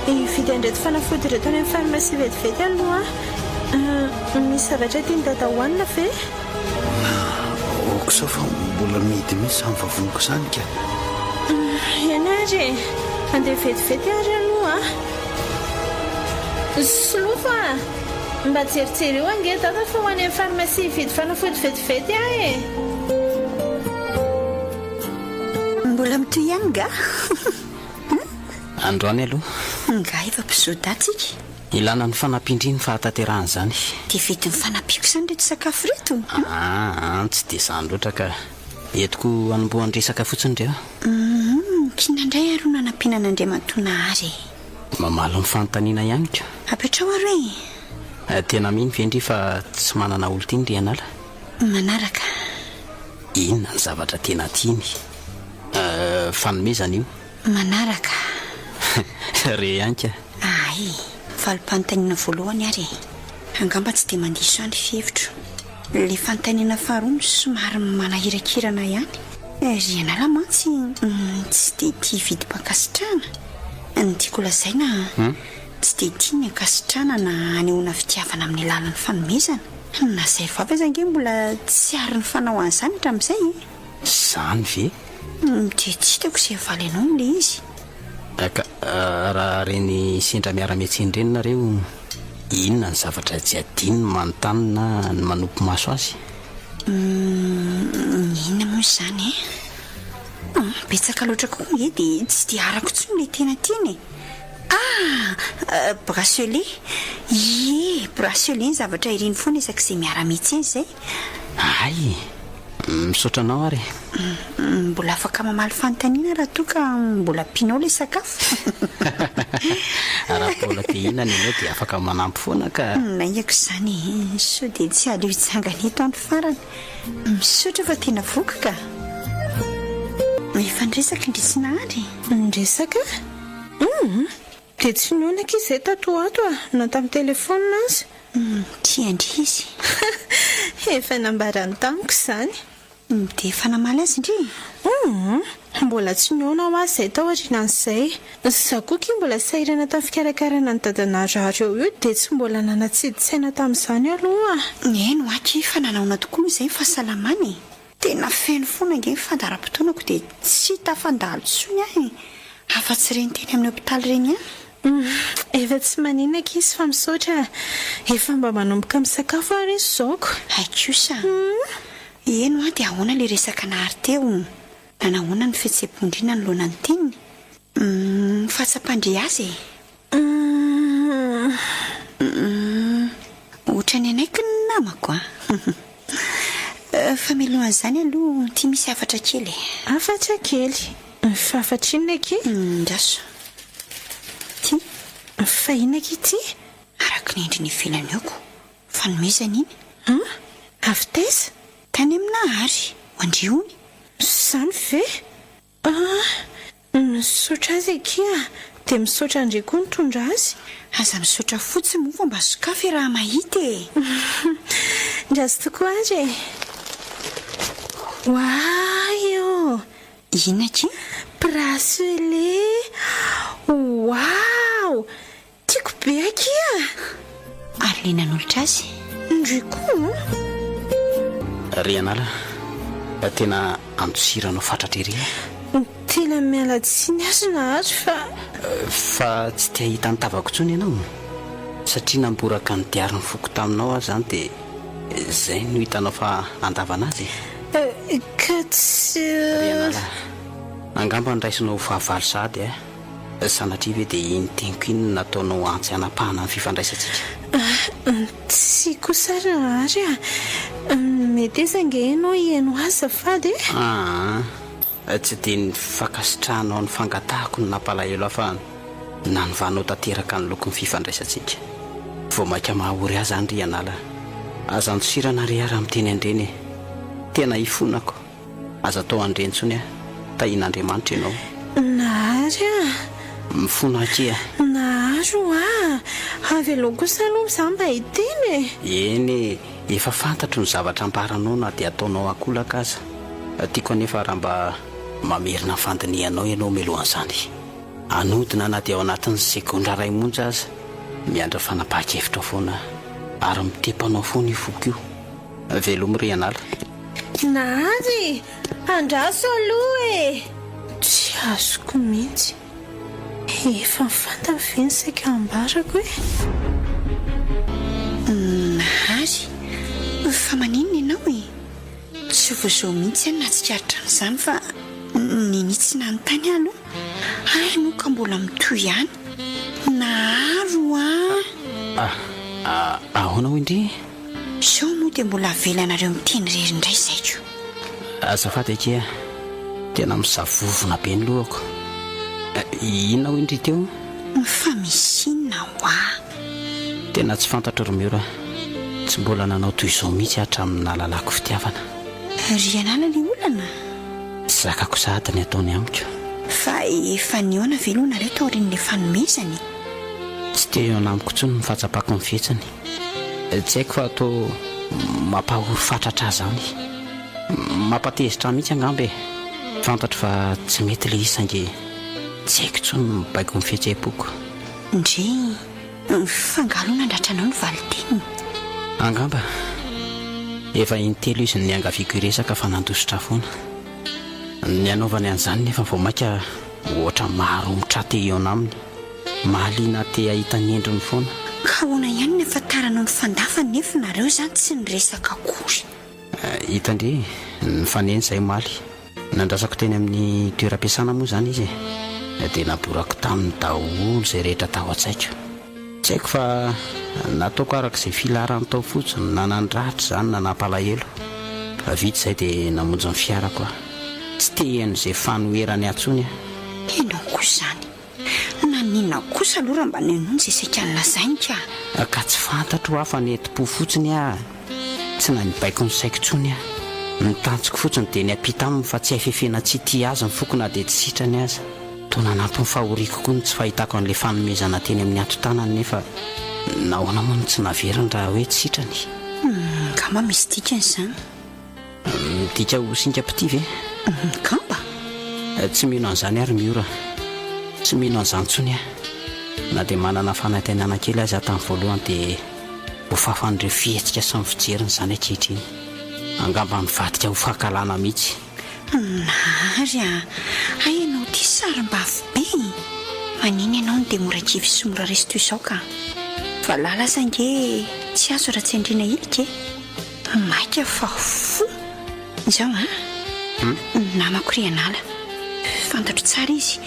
Hividy an'ireto fanafody ireto any amin'ny pharmacie vetivety aloha aho. Misy zavatra tian'i Dada hohanina ve? Aoka izao fa mbola mihidy mihitsy izany vavoniko izany ka. Eny ary e! Andeha vetivety ary aloha a! Solofo a! Mba jerijereo ange Dada fa ho any amin'ny pharmacie hividy fanafody vetivety aho e! Mbola mitohy ihany nga? Androany aloha. Nga efa mpizoda tsika? Ilana ny fanampian-dry ny fahatanterahan'izany. Dia vidin'ny fanampiako izany ireto sakafo ireto? Aa, tsy dia izany loatra ka. Entiko hanombohan-dresaka fotsiny ireo. Humm, k'inona indray ary no nanampiana an'Andriamatoa Nahary e? Mamaly ny fanontaniana ihany ko. Apetraho ary e! Tena mino ve ndry fa tsy manana olon-tiany ry Anala? Manaraka. Inona ny zavatra tena tiany? Fanomezana io. Manaraka. Re ihany ka. Ay! Valim-panontaniana voalohany ary e! Angamba tsy dia mandiso ahy ny fihevitro. Ilay fanontaniana faharoa no somary manahirakirana ihany. Ry anala mantsy tsy dia tia vidim-pankasitrahana. Ny tiako lazaina, tsy dia tia ny ankasitrahana na anehoana fitiavana amin'ny alalan'ny fanomezana. Na izay vavy aza ange mbola tsy ary nifanao an'izany hatramin'izay e! Izany ve? Dia tsy hitako izay havaly anao amin'ilay izy. Ka raha reny sendra miara-miantsena ireny nareo, inona ny zavatra tsy adino ny manontany na ny manopy maso azy? Humm, inona moa izany e? Humm, betsaka loatra koa ange dia tsy dia arako intsony ilay tena tiany e! Ah! Bracelet! Ie, bracelet ny zavatra iriny foana isak'izay miara-miantsena izay. Hay! Misaotra anao ary e. Mbola afaka mamaly fanontaniana raha toa ka mbola ampianao ilay sakafo. Raha mbola te hihinana ianao dia afaka manampy foana ka. Naingako izany e, sao dia tsy aleo hitsangana eto aho ny farany. Misaotra fa tena voky ka. Efa niresaka ndry sy Nahary? Niresaka? Humm! Dia tsy nihaona akia izay tato ho ato a, na tamin'ny telefaonina aza. Humm, tia an-dry izy. Efa nambarany tamiko izany. Dia efa namaly azy ndry? Humm, mbola tsy nihaona hoa izay taorianan'izay. Za koa akia mbola sahirana tamin'ny fikarakarana an'i dada narary eo io dia tsy mbola nanatsidi-tsaina tamin'izany aloha. Eny hoa akia fa nanaona tokoa moa izay ny fahasalamany e. Tena feno foana ange ny fandaharam-potoanako dia tsy tafandalo intsony aho e! Afa-tsy ireny teny amin'ny hopitaly ireny ihany. Humm, efa tsy maninona akia fa misaotra a! Efa mba manomboka misakafo ary izy izao ko! Hay kosa! Eny hoa dia ahoana ilay resaka nahary teo? Nanahoana ny fihetseham-pon-dry nanoloana ny teniny? Humm, fahatsapan-dry azy e! Humm, ohatran'ny hanaiky ny namako an! Fa mialohan'izany aloha ity misy hafatra kely e! Hafatra kely? Fa hafatra inona akia? Andraso. Ity. Fa inona akia ity? Araka ny endriny ivelany aoko, fanomezana iny. An? Avy taiza? Tany amin'i Nahary, ho an-dry hono. Izany ve? Ah! Misaotra azy akia a! Dia misaotra an-dry koa nitondra azy. Aza misaotra fotsiny moa fa mba sokafy raha mahita e! Ndraso tokoa ary e! Oay ô! Inona akia? Bracelet! Waouh! Tiako be akia a! Ary le nanolotra azy? Ndry koa an! Ry anala a, tena andosiranao fatratra ery aho. Tena miala tsiny aho ry Nahary fa. Fa tsy te hahita ny tavako intsony ianao? Satria namboraka ny diarin'ny foko taminao aho izany dia izay no hitanao fa handavana azy e? Ka tsy. Ry anala a, angamba niraisinao ho fahavalo sahady aho. Sanatria ve dia iny teniko iny no nataonao antsy hanapahana ny fifandraisantsika? Tsia kosa ary Nahary a! Meteza ange ianao hihaino ahy azafady e! Aa! Tsy dia ny fankasitrahanao ny fangatahako no nampalahelo ahy fa nanovanao tanteraka ny lokon'ny fifandraisantsika. Vao mainka mahaory ahy izany ry Anala. Aza andosirana re aho raha miteny an'ireny e! Tena ifonako. Aza atao an'ireny intsony ah. Tahian'Andriamanitra ianao. Nahary ah. Mifona akia. Nahary hoa. Avelao kosa aloha za mba hiteny e. Eny e, efa fantatro ny zavatra ambaranao na dia ataonao ankolaka aza. Tiako anefa raha mba mamerina ny fandinihanao ianao mialohan'izany. Hanodina na dia ao anatin'ny segondra iray monja aza. Miandry ny fanapahan-kevitrao foana aho. Ary mitepo anao foana io foko io. Velomy ry anala. Nahary! Andraso aloha e! Tsy azoko mihitsy. Efa fantany ve ny saika hambarako e? Nahary, fa maninona ianao e? Tsy vao izao mihitsy aho nahatsikaritra an'izany fa ninia tsy nanontany aho aloha. Hay moa ka mbola mitohy ihany. Naharo a! Ah, ahoana hoy ndry? Sao moa dia mbola avelanareo miteny irery indray saiko. Azafady akia, tena misavovona be ny lohako. Inona hoy ndry teo? Fa misy inona hoa? Tena tsy fantatro ry Miora, tsy mbola nanao toy izao mihitsy aho hatramin'ny nahalalako fitiavana. Ry anala le olana? Tsy zakako sahady ny ataony amiko. Fa efa nihaona ve aloha nareo taorian'ilay fanomezana e? Tsy te hihaona amiko intsony ny fahatsapako ny fihetsiny. Tsy haiko fa toa mampahory fatratra ahy izany. Mampatezitra ahy mihitsy angamba e. Fantatro fa tsy mety ilay izy saingy tsy haiko intsony ny mibaiko ny fihetseham-poko. Ndry, fa angaha aloha nandratra anao ny valin-teniny? Angamba. Efa intelo izy no niangaviako hiresaka fa nandositra foana. Ny hanaovany an'izany nefa vao mainka ohatran'ny maharomotra ahy te hihaona aminy. Mahaliana te hahita ny endriny foana. Ka ahoana ihany ny ahafantaranao ny fandafany nefa nareo izany tsy niresaka akory? Hita ndry, nifanena izahay omaly. Nandrasako teny amin'ny toeram-piasana moa izany izy e. Dia naborako taminy daholo izay rehetra tao an-tsaiko. Tsy haiko fa nataoko araka izay filaharany tao fotsiny, na nandratra izany na nampalahelo. Vita izay dia namonjy ny fiarako aho. Tsy te hihaino izay fanoherany ahy intsony aho. Ianao koa izany. Naninona kosa aloha raha mba nenoina izay saika nolazainy ka. Ka tsy fantatro hoa fa nentim-po fotsiny aho. Tsy nahay nibaiko ny saiko intsony aho. Ny tanjoko fotsiny dia ny hampita aminy fa tsy hay fefena tsy hitia azy ny foko na dia tsy sitrany aza. Toa nanampy ny fahoriako koa ny tsy fahitako an'ilay fanomezana teny amin'ny hato-tanany nefa nahoana moa no tsy naveriny raha hoe tsy sitrany? Angamba misy dikany izany. Midika ho singam-pitia ve? Angamba. Tsy mino an'izany aho ry Miora. Tsy mino an'izany intsony aho. Na dia manana fanantenana kely aza aho tamin'ny voalohany dia voafafan'ireo fihetsika sy ny fijeriny izany ankehitriny. Angamba nivadika ho fankahalana mihitsy. Nary a! Hay ianao ity sarim-bavy be e! Maninona ianao no dia mora kivy sy mora resy toy izao ka? Valala aza ange tsy azo raha tsy andriana ilika e! Maika fa fo izao an! Namako ry anala. Fantatro tsara izy.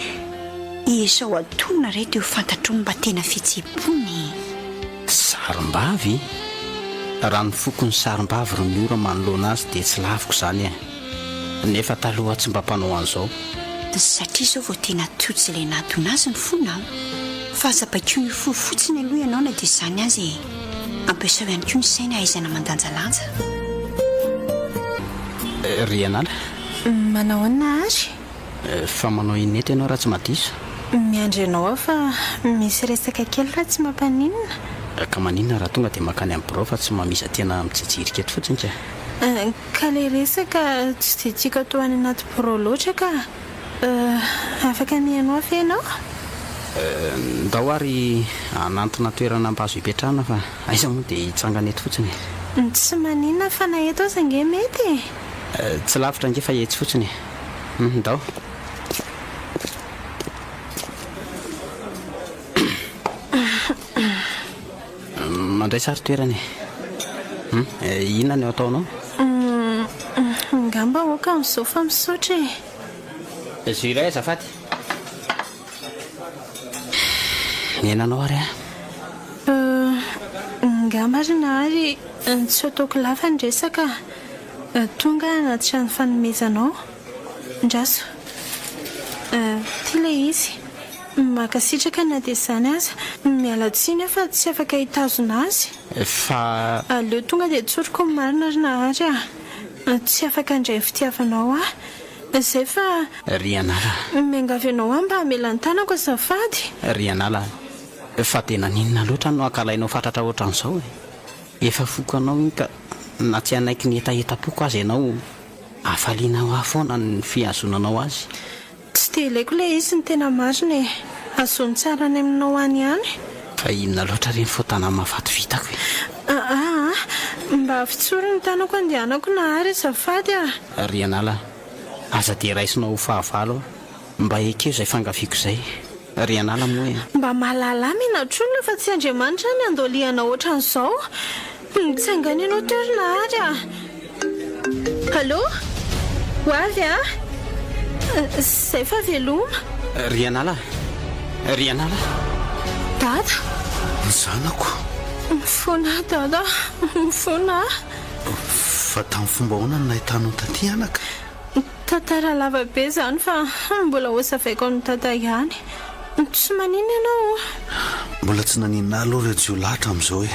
Izao atonona re dia ho fantatrao ny mba tena fihetseham-pony e! Sarim-bavy? Raha ny foko ny sarim-bavy ry Miora manoloana azy dia tsy laviko izany e! Nefa taloha tsy mba mpanao an'izao. Satria izao vao tena tojo ilay nahadona azy ny fonao. Fa aza baikoina io fo fotsiny aloha ianao na dia izany aza e! Ampiasao ihany koa ny saina hahaizana mandanjalanja. Ry anala. Manao ahoana ary? Fa manao inona eto ianao raha tsy mahadiso? Miandry anao aho fa misy resaka kely raha tsy mampaninona. Ka maninona raha tonga dia mankany amin'ny birao fa tsy mamiza tena mijijirika eto fotsiny ka? Ka ilay resaka tsy dia tiako atao any anaty birao loatra ka. Afaka mihaino ahy ve ianao? Ndao ary hanantona toerana mba azo ipetrahana fa aiza moa dia hitsangana eto fotsiny e. Tsy maninona fa na eto aza ange mety e. Tsy lavitra ange fa etsy fotsiny e. Ndao. Mandray sary toerana e. Hum, inona no ataonao? Angamba aoka amin'izao fa misaotra e. Jus iray azafady. Niainanao ary aho. Angamba ry Nary tsy ataoko lava ny resaka. Tonga aho hanatitra ny fanomezanao. Ndraso. Ity ilay izy. Mankasitraka na dia izany aza. Miala tsiny aho fa tsy afaka hitazona azy. Fa. Aleo tonga dia tsoriko ny marina ry Nahary a! Tsy afaka handray ny fitiavanao aho. Izay fa. Ry Anala. Miangavy anao aho mba hamela ny tanako azafady. Ry Anala, fa dia naninona loatra no ankalainao fatratra ohatran'izao e? Efa foko anao iny ka na tsy hanaiky ny hetahetam-poko aza ianao, hafaliana ho ahy foana ny fihazonanao azy. Tsy dia ilaiko ilay izy ny tena marina e! Azony tsara any aminao any ihany. Fa inona loatra re ny fotana mahafaty vitako e? Aa! Mba avotsory ny tanako andehanako Nahary azafady a! Ry anala, aza dia raisinao ho fahavalo aho. Mba ekeo izay fangaviako izay. Ry anala moa e! Mba mahalala menatr'olona fa tsy Andriamanitra ny andolianao ohatran'izao. Mitsangana ianao teo ry Nahary a! Allô? Ho avy a! Izay fa veloma. Ry anala! Ry anala! Dada! Ny zanako! Mifona aho Dada, mifona aho. Fa tamin'ny fomba ahoana no nahitanao taty anaka? Tantara lava be izany fa mbola hosavaiko amin'i Dada ihany. Tsy maninona ianao o? Mbola tsy naninona ahy aloha ireo jiolahy hatramin'izao e.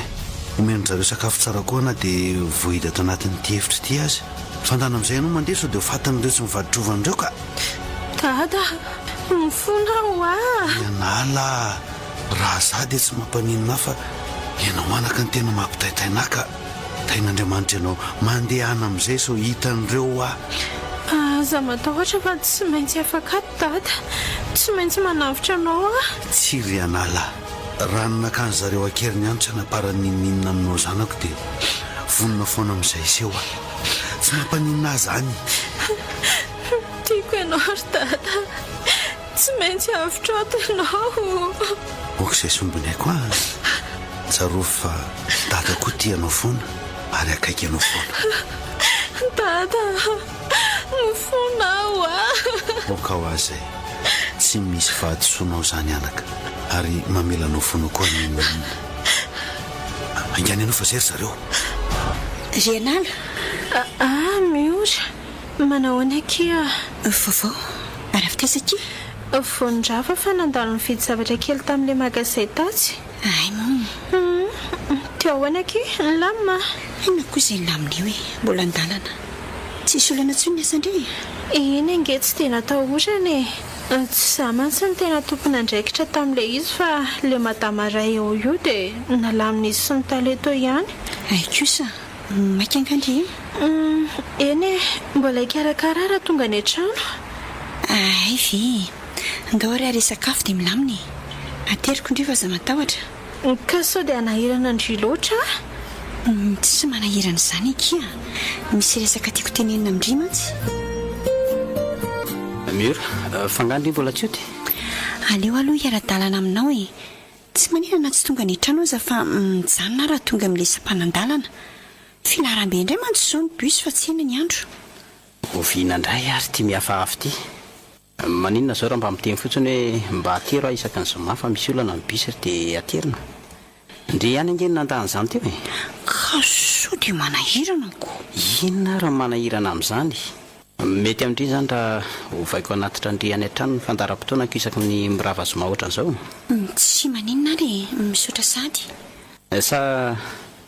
Omen-dry zareo sakafo tsara koa na dia voahidy ato anatin'ity efitra ity aza. Fandana amin'izay ianao mandeha sao dia ho fatin'ireo tsy mivadi-drovana ireo ka! Dada, mifona aho hoa! Mianala a! Raha izaho dia tsy mampaninona ahy fa ianao anaka no tena mampitaintaina ahy ka! Tahin'Andriamanitra ianao. Mandehana amin'izay sao hitan'ireo hoa! Aza matahotra fa tsy maintsy afaka ato Dada. Tsy maintsy manavotra anao aho. Tsia ry anala. Raha ny nakan'ny zareo an-keriny ihany tsy hanaparany n'inon'inona aminao zanako dia vonona foana amin'izay hiseho aho. Tsy mampaninona ahy izany. Tiako ianao ry Dada. Tsy maintsy avotra ato ianao. Ok izay sombinaiko an! Tsarovy fa Dada koa tia anao foana ary akaiky anao foana. Dada a! Mifona aho a! Ok ho azy izay. Tsy misy fahadisoanao izany anaka ary mamela anao foana koa n'inon'inona. Haingana ianao fa zay ry zareo. Ry Anala! Ah, Miora! Manahoana akia? Vaovao ary avy taiza akia? Vao nirava fa nandalo nividy zavatra kely tamin'ilay magazay tatsy. Hay moa. Hum, teo ahoana akia? Nilamina? Inona koa izay nilamina eo e? Mbola an-dalana. Tsisy olana intsony ny asan-dry e? Iny ange tsy dia natahorana e! Tsy izaho mantsy no tena tompon'andraikitra tamin'ilay izy fa ilay madama iray ao io dia nalamin'izy sy ny tale teo ihany. Hay kosa! Maika angaha ndry e? Humm, eny e, mbola hikarakara aho raha tonga any an-trano. Hay ve e! Ndao ary ary hisakafo dia milamina e! Ateriko ndry fa aza matahotra. Ka sao dia hanahirana an-dry loatra aho? Humm, tsy manahirana izany akia a! Misy resaka tiako tenenina amin-dry mantsy. Mur, fa angaha ndry mbola tsy hody? Aleo aloha hiara-dalana aminao e! Tsy maninona na tsy tonga any an-trano aza fa mijanona aho raha tonga amin'ilay sampanan-dalana. Filaharam-be indray mantsy izao ny bus fa tsena ny andro. Oviana indray ary ity mihafahafa ity? Maninona izao raha mba miteny fotsiny hoe mba atero aho isaky ny zoma fa misy olana ny bus ry dia aterina? Ndry ihany ange no nandà an'izany teo e! Ka sao dia manahirana ko! Inona ary ny manahirana amin'izany? Mety amin-dry izany raha ovaiko hanatitra an-dry any an-trano ny fandaharam-potoanako isaky ny mirava zoma ohatran'izao? Tsy maninona ary e! Misaotra sady. Sa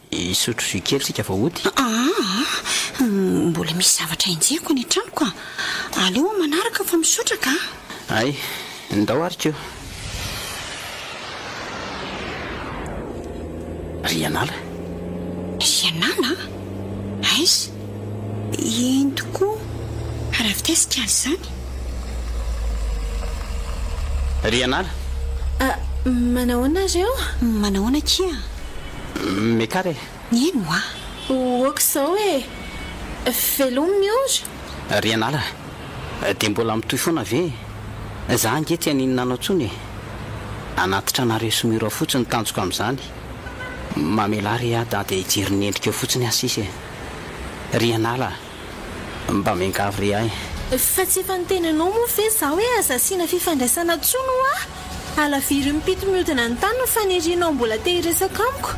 hisotro jus kely tsika vao hody? Aa! Mbola misy zavatra enjehiko any an-trano ka! Aleo aho manaraka fa misaotra ka! Hay, ndao ary ko! Rianala? Rianala? Aiza? Eny tokoa, ary avy taiza k'azy izany? Rianala? Ah, manahoana nareo? Manahoana akia? Mekara e! Eny hoa! Ok izao e! Veloma Miora! Rianala, dia mbola mitohy foana ve e? Za ange tsy haninona anao intsony e! Hanatitra anareo sy Miora fotsiny ny tanjoko amin'izany. Mamelà re aho da dia hijery ny endrikao fotsiny aho sisa e! Rianala a! Mba miangavy re ahy. Fa tsy efa niteny anao moa ve za hoe aza asiana fifandraisana intsony hoa? Alaviro impito mihodina ny tany ny fanirianao mbola te hiresaka amiko.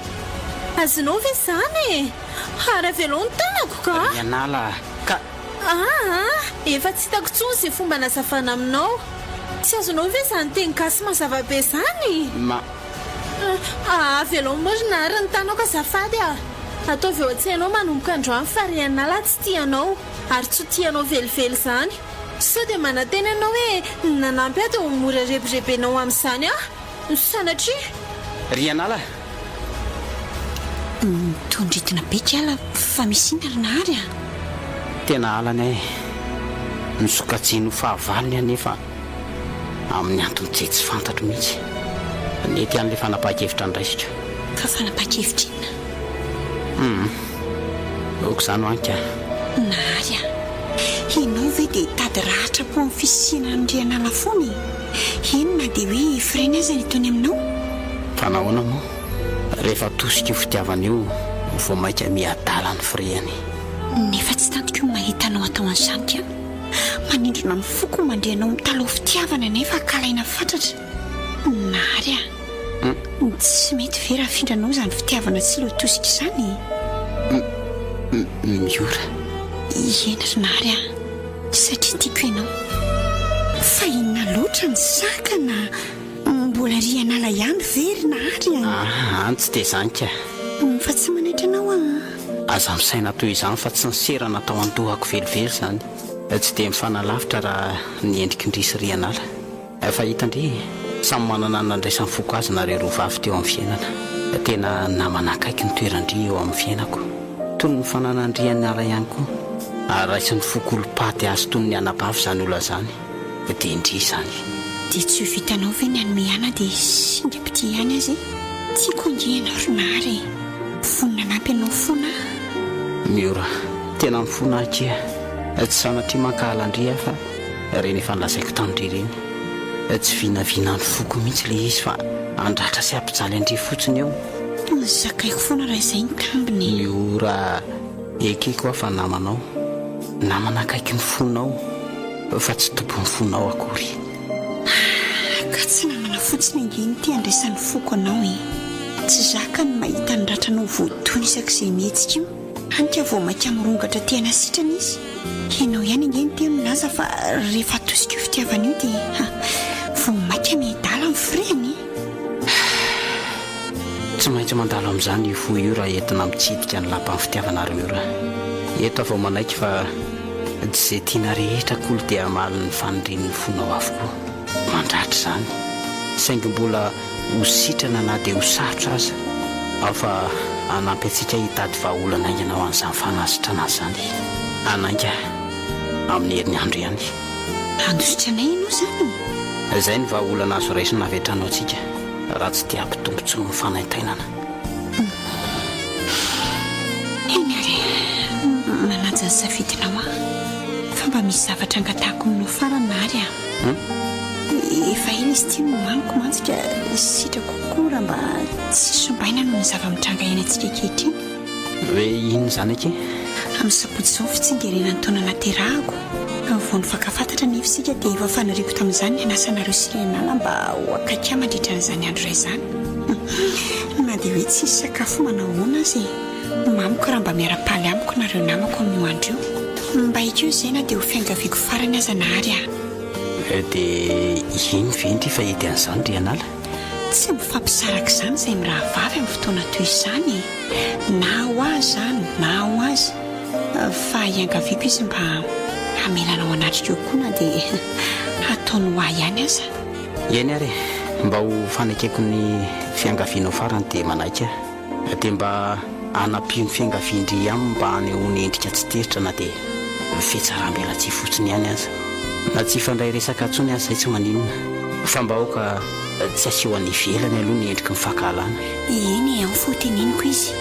Azonao ve izany e? Ary avelao ny tanako ka! Rianala a! Ka. Aa! Efa tsy hitako intsony izay fomba hanazavana aminao. Tsy azonao ve izany teny gasy mazava be izany? Ma. Aa! Avelao morona ary ny tanako azafady a! Ataovy eo an-tsainao manomboka androany fa Rianala tsy tia anao ary tsy ho tia anao velively izany. Sao dia manantena ianao hoe nanampy ahy dia ho mora rebirebenao amin'izany aho? Sanatria! Rianala! Mitondritona be kala fa misy inona ry Nahary a? Tena halany ahy e! Nosokajiany ho fahavalony aho nefa amin'ny antony izay tsy fantatro mihitsy. Nety ihany ilay fanapahan-kevitra noraisiko. Fa fanapahan-kevitra inona? Hum. Ok izany ho anka. Nary a! Ianao ve dia hitady ratra-po amin'ny fisiana an'i Rianala foana e? Eny na dia hoe frein aza ny ataony aminao. Fa nahoana moa? Rehefa atosika io fitiavana io vao mainka miadala ny firehany. Nefa tsy tantiko ny mahita anao atao an'izany ka. Manindrona ny foko ny mandre anao mitalaho fitiavana nefa ankalaina fatratra. Nary a! Tsy mety ve raha afindranao izany fitiavana tsy leo tosika izany e? Miora. Eny ry Nary a! Satria tiako ianao. Fa inona loatra ny sakana? Mbola ry an'ala ihany ve ry Nary a? Aa, tsy dia izany ka. Fa tsy manaitra anao aho. Aza misaina toy izany fa tsy ny sera natao an-dohako velively izany. Tsy dia mifanalavitra raha ny endriky ndry sy ry an'ala. Efa hita ndry e! Samy manana ny nandraisan'ny foko azy nareo roa vavy teo amin'ny fiainana. Tena namana akaiky ny toeran-dry eo amin'ny fiainako. Toy ny fananan-dry an'ala ihany koa. Ary raisin'ny foko olom-paty azy toy ny anabavy izany olona izany. Dia ndry izany. Dia tsy ho vitanao ve ny hanome ahy na dia singam-pitia ihany aza e? Tiako ange ianao ry Nary e! Vonona hanampy anao foana aho. Miora, tena mifona aho akia. Tsy sanatria mankahala an-dry aho fa. Ireny efa nolazaiko tamin-dry ireny. Tsy vinavinan'ny foko mihitsy ilay izy fa handratra sy hampijaly an-dry fotsiny eo. Zakaiko foana raha izay ny tambiny e. Miora, ekeko aho fa namanao. Namana akaiky ny fonao fa tsy tompon'ny fonao akory. Ah, ka tsy namana fotsiny ange no te handraisan'ny foko anao e. Tsy zaka ny mahita ny ratranao voadona isak'izay mihetsika io. Hany ka vao mainka mirongatra te hanasitrana izy. Ianao ihany ange no teo nilaza fa rehefa atosika io fitiavana io dia vao mainka miadala ny firehany e! Tsy maintsy mandalo amin'izany io fo io raha entina mitsidika ny lapan'ny fitiavana ry Miora. Eto aho vao manaiky fa tsy izay tiana rehetra akory dia hamaly ny fanirian'ny fonao avokoa. Mandratra izany. Saingy mbola ho sitrana na dia ho sarotra aza aho fa hanampy antsika hitady vahaolana haingana ho an'izany fanasitranana izany. Hanainga amin'ny herinandro ihany. Handositra anay ianao izany e? Izay no vahaolana azo raisina avy hatrany ho antsika raha tsy te hampitombo intsony ny fanaintainana. Eny ary e, manaja ny safidinao aho. Fa mba misy zavatra angatahako aminao farany ary a. Efa ela izy ity no nomaniko mantsy ka sitrako kokoa raha mba tsy sombaina noho ny zava-mitranga iainantsika ankehitriny. Hoe inona izany akia? Amin'ny sabotsy izao ny fitsingerenan'ny taona naterahako. Vao nifankafantatra anefa isika dia efa faniriako tamin'izany ny hanasa anareo sy Renala mba ho akaiky ahy mandritra an'izany andro iray izany. Na dia hoe tsy hisy sakafo manao ahoana aza e! Mamiko raha mba miara-paly amiko nareo namako amin'io andro io. Mba ekeo izay na dia ho fiangaviako farany aza Nahary ah. Dia iny ve ndry fa hety an'izany ry Anala? Tsy mifampisaraka izany izay mirahavavy amin'ny fotoana toy izany e! Na ho ahy izany na ho azy. Fa iangaviako izy mba hamela anao hanatrika eo koa na dia hataony ho ahy ihany aza. Eny ary e! Mba ho fanekeko ny fiangavianao farany dia manaiky aho. Dia mba anampio ny fiangavian-dry aminy mba hanehoany endrika tsy tezitra na dia fihatsaram-belatsihy fotsiny ihany aza. Na tsy hifandray resaka intsony aza izay tsy maninona. Fa mba aoka tsy aseho any ivelany aloha ny endriky ny fankahalana. Eny e, ao fa ho teneniko izy.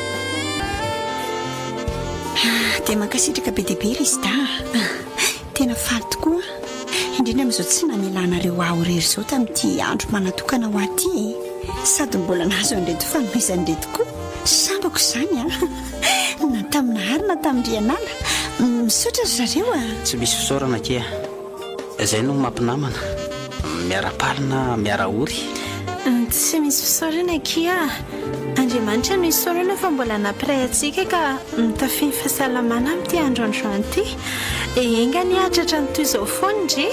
Ah, dia mankasitraka be dia be ry Sda a! Tena faly tokoa aho, indrindra amin'izao tsy namelanareo ahy ho irery izao tamin'ity andro manatokana ho ahy ity e! Sady mbola nahazo an'ireto fanomezana ireto koa. Sambako izany an! Na tamin'i Nahary na tamin-dry Anala. Misaotra ry zareo a! Tsy misy fisaorana akia. Izay no mampinamana. Miara-paly na miara-ory. Tsy misy fisaorana akia. Andriamanitra no isaorana fa mbola nampiray antsika ka mitafia ny fahasalamana amin'ity andro androany ity. Enga anie hahatratra ny toy izao foana ndry.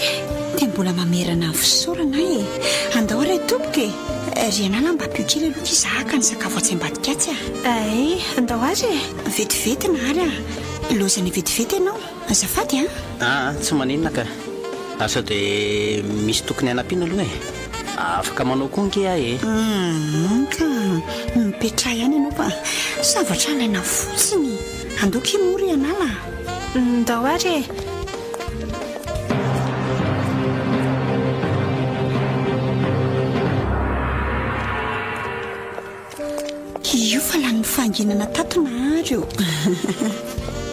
Dia mbola mamerina ny fisaorana aho e! Andao re tompoko e! Ry anala mba ampio kely aloha ity za haka ny sakafo atsy ambadika atsy a! Ay, andao ary e! Vetivety Nahary a! Ilaozana vetivety ianao. Azafady a! Aa, tsy maninona ka. Ary sao dia misy tokony hanampiana aloha e? Afaka manao koa ange aho e! Humm ka, mipetraha ihany ianao fa zavatra alaina fotsiny. Andao ki moa ry anala a! Ndao ary e! Io fa lanin'ny fahanginana tato Nahary ô.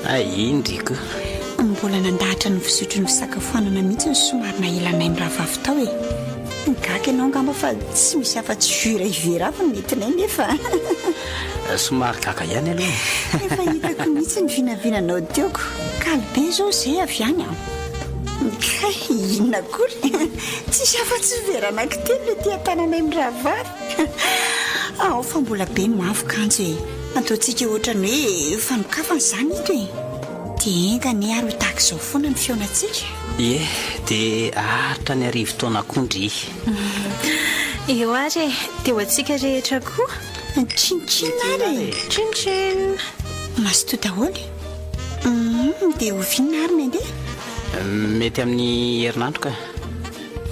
Hay indry ko. Mbola nandahatra ny fizotry ny fisakafoanana mihitsy ny somary nahelanay mirahavavy tao e. Gaga ianao angamba fa tsy misy afa-tsy jus iray vera avy no nentinay nefa. Somary gaga ihany aloha e. Efa hitako mihitsy ny vinavinanao teo ko. Kaly be izao izay avy any an. Kay, inona akory? Tsisy afa-tsy vera anankitelo no ety an-tananay mirahavavy. Ao fa mbola be no avy kanjo e. Ataontsika ohatran'ny hoe fanokafana izany ito e. Dia enga anie ary ho tahaka izao foana ny fihaonantsika. Ie, dia haharitra ny arivotaona koa ndry. Eo ary e, dia ho antsika rehetra koa. Tsin tsin ary e. Tsin tsin. Mazotoa daholo. Humm, dia oviana ary ny handeha? Mety amin'ny herinandro ka.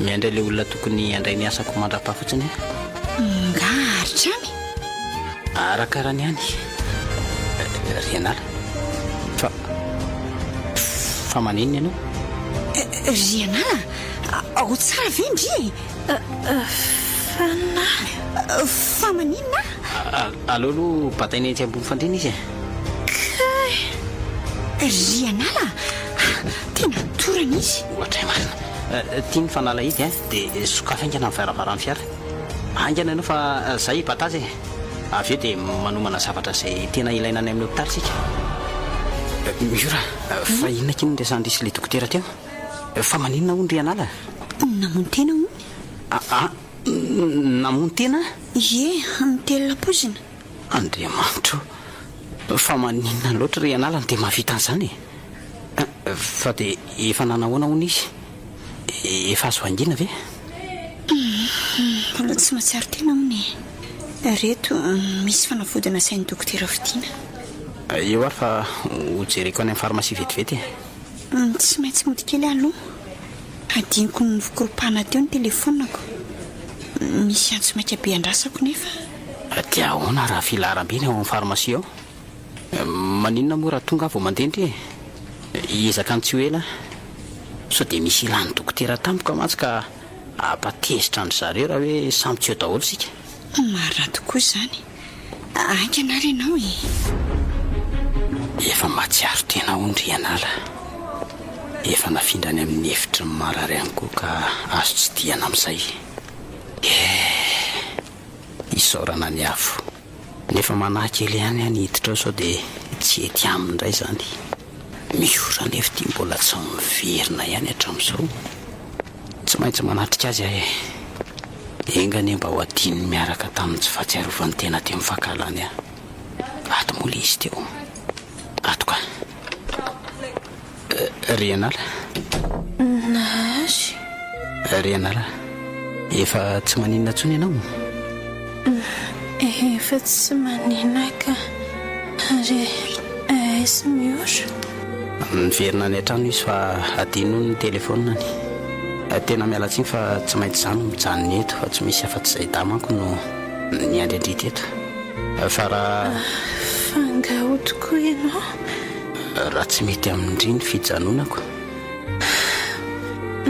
Miandry ilay olona tokony handray ny asako mandrapaha fotsiny aho. Nga haharitra any? Arakarany ihany. Rianala. Fa. Fa maninona ianao? Rianala? Ao tsara ve ndry e? Fa na. Fa maninona? Aleo aloha bataina etsy ambony fandriana izy e. Kay! Rianala a! Tena torana izy. Ohatray marina. Ity ny fanalahidy a, dia sokafy haingana ny varavaran'ny fiara. Haingana ianao fa zay hibata azy e. Avy eo dia manomana zavatra izay tena ilaina any amin'ny hopitaly isika. Miora, fa inona akia no niresahan-dry sy ilay dokotera teo? Fa maninona hono Rianala? Namono tena hono. Aa! Namono tena? Ie, nitelina poizina. Andriamanitra o! Fa maninona loatra ry anala no dia mahavita an'izany e? Fa dia efa nanahoana hono izy? Efa azo vangiana ve? Mbola tsy mahatsiaro tena hono e. Reto misy fanafody nasain'ny dokotera vidiana. Eo ary fa ho jereko any amin'ny farmasia vetivety e. Tsy maintsy mody kely aho aloha. Hadinoko nokoropahana teo ny telefaoniko. Misy antso maika be andrasako nefa. Dia ahoana raha filaharam-be ny ao amin'ny farmasia ao? Maninona moa raha tonga aho vao mandeha ndry e? Hiezaka ny tsy ho ela aho. Sao dia misy ilan'ny dokotera tampoka mantsy ka hampatezitra an-dry zareo raha hoe samy tsy eo daholo isika. Marina tokoa izany. Haingana ary ianao e! Efa mahatsiaro tena hono ry Anala. Efa nafindra any amin'ny efitry ny marary any koa ka azo tsidihana amin'izay. Eh! Isaorana ny avo. Nefa manahy kely ihany aho ny hiditra ao sao dia tsy hety aminy indray izany. Miora anefa ity mbola tsy miverina ihany hatramin'izao. Tsy maintsy manatrika azy aho e. Enga anie mba ho adinony miaraka tamin'ny tsy fahatsiarovany tena teo amin'ny fankahalany ahy. Ato moa ilay izy teo. Ato ka. Ry Anala. Nahazo. Ry Anala, efa tsy maninona intsony ianao? Efa tsy maninona ka. Ary aiza Miora? Niverina any an-trano izy fa adinony ny telefaoniny. Tena miala tsiny fa tsy maintsy izaho no mijanona eto fa tsy misy afa-tsy izay dahy manko no niandry an-dry teto. Fa raha. Fa angaha ho tokoa ianao? Raha tsy mety amin-dry ny fijanonako.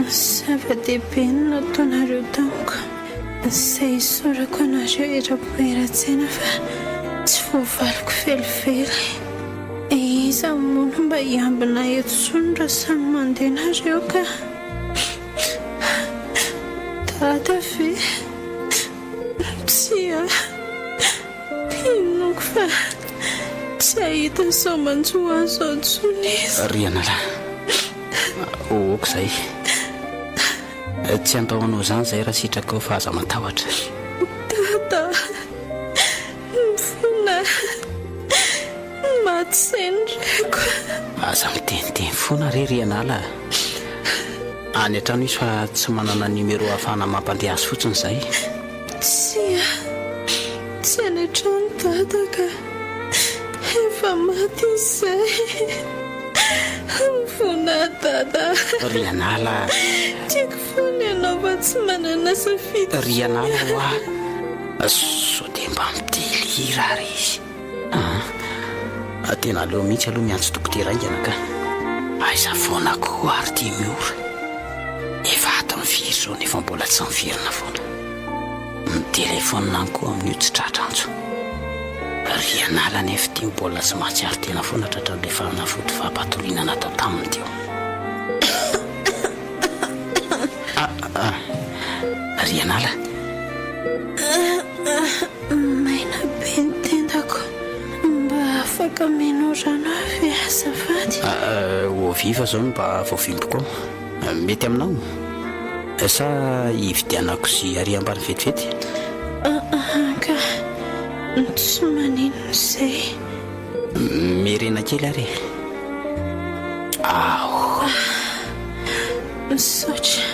Zava-dehibe ny nataonareo tamiko. Izay isaorako anareo eram-po eran-tsaina fa tsy voavaliko velively. Iza moa no mba hiambina eto intsony raha samy mandeha nareo ka. Dada ve? Tsia. Inoako fa tsy hahita izao manjo ahy izao intsony izy. Ry analahy, ok izay. Tsy handao anao izany izahay raha sitrakao fa aza matahotra. Dada, mifona maty izay ny raiko. Aza miteniteny foana re ry anala a. Any an-trano izy fa tsy manana numéro ahafahana mampandeha azy fotsiny izahay. Tsia, tsy any an-trano dada ka. Efa maty izy izay. Mifona dada. Ry anala a. Tiako foana ianao fa tsy manana safidy Ry anala hoa, sao dia mba midelira ary izy. Aa, tena aleo mihitsy aloha miantso dokotera haingana ka. Aiza foana koa ary ity Miora. Efa adiny firy izao nefa mbola tsy miverina foana. Mitelefaonina any koa amin'io tsy tratra antso. Ry anala anefa ity mbola tsy mahatsiaro tena foana tratran'ilay fanafody fampatoriana natao taminy teo. Ah, ah, ry anala. Maina be ny tendako. Mba afaka mino rano aho ve azafady? Eau vive izao no mba voavimbiko ao. Mety aminao? Sa hividianako jus ary ambany vetivety? Ah ka, tsy maninona izay. Miherena kely ary e. Aho. Misaotra.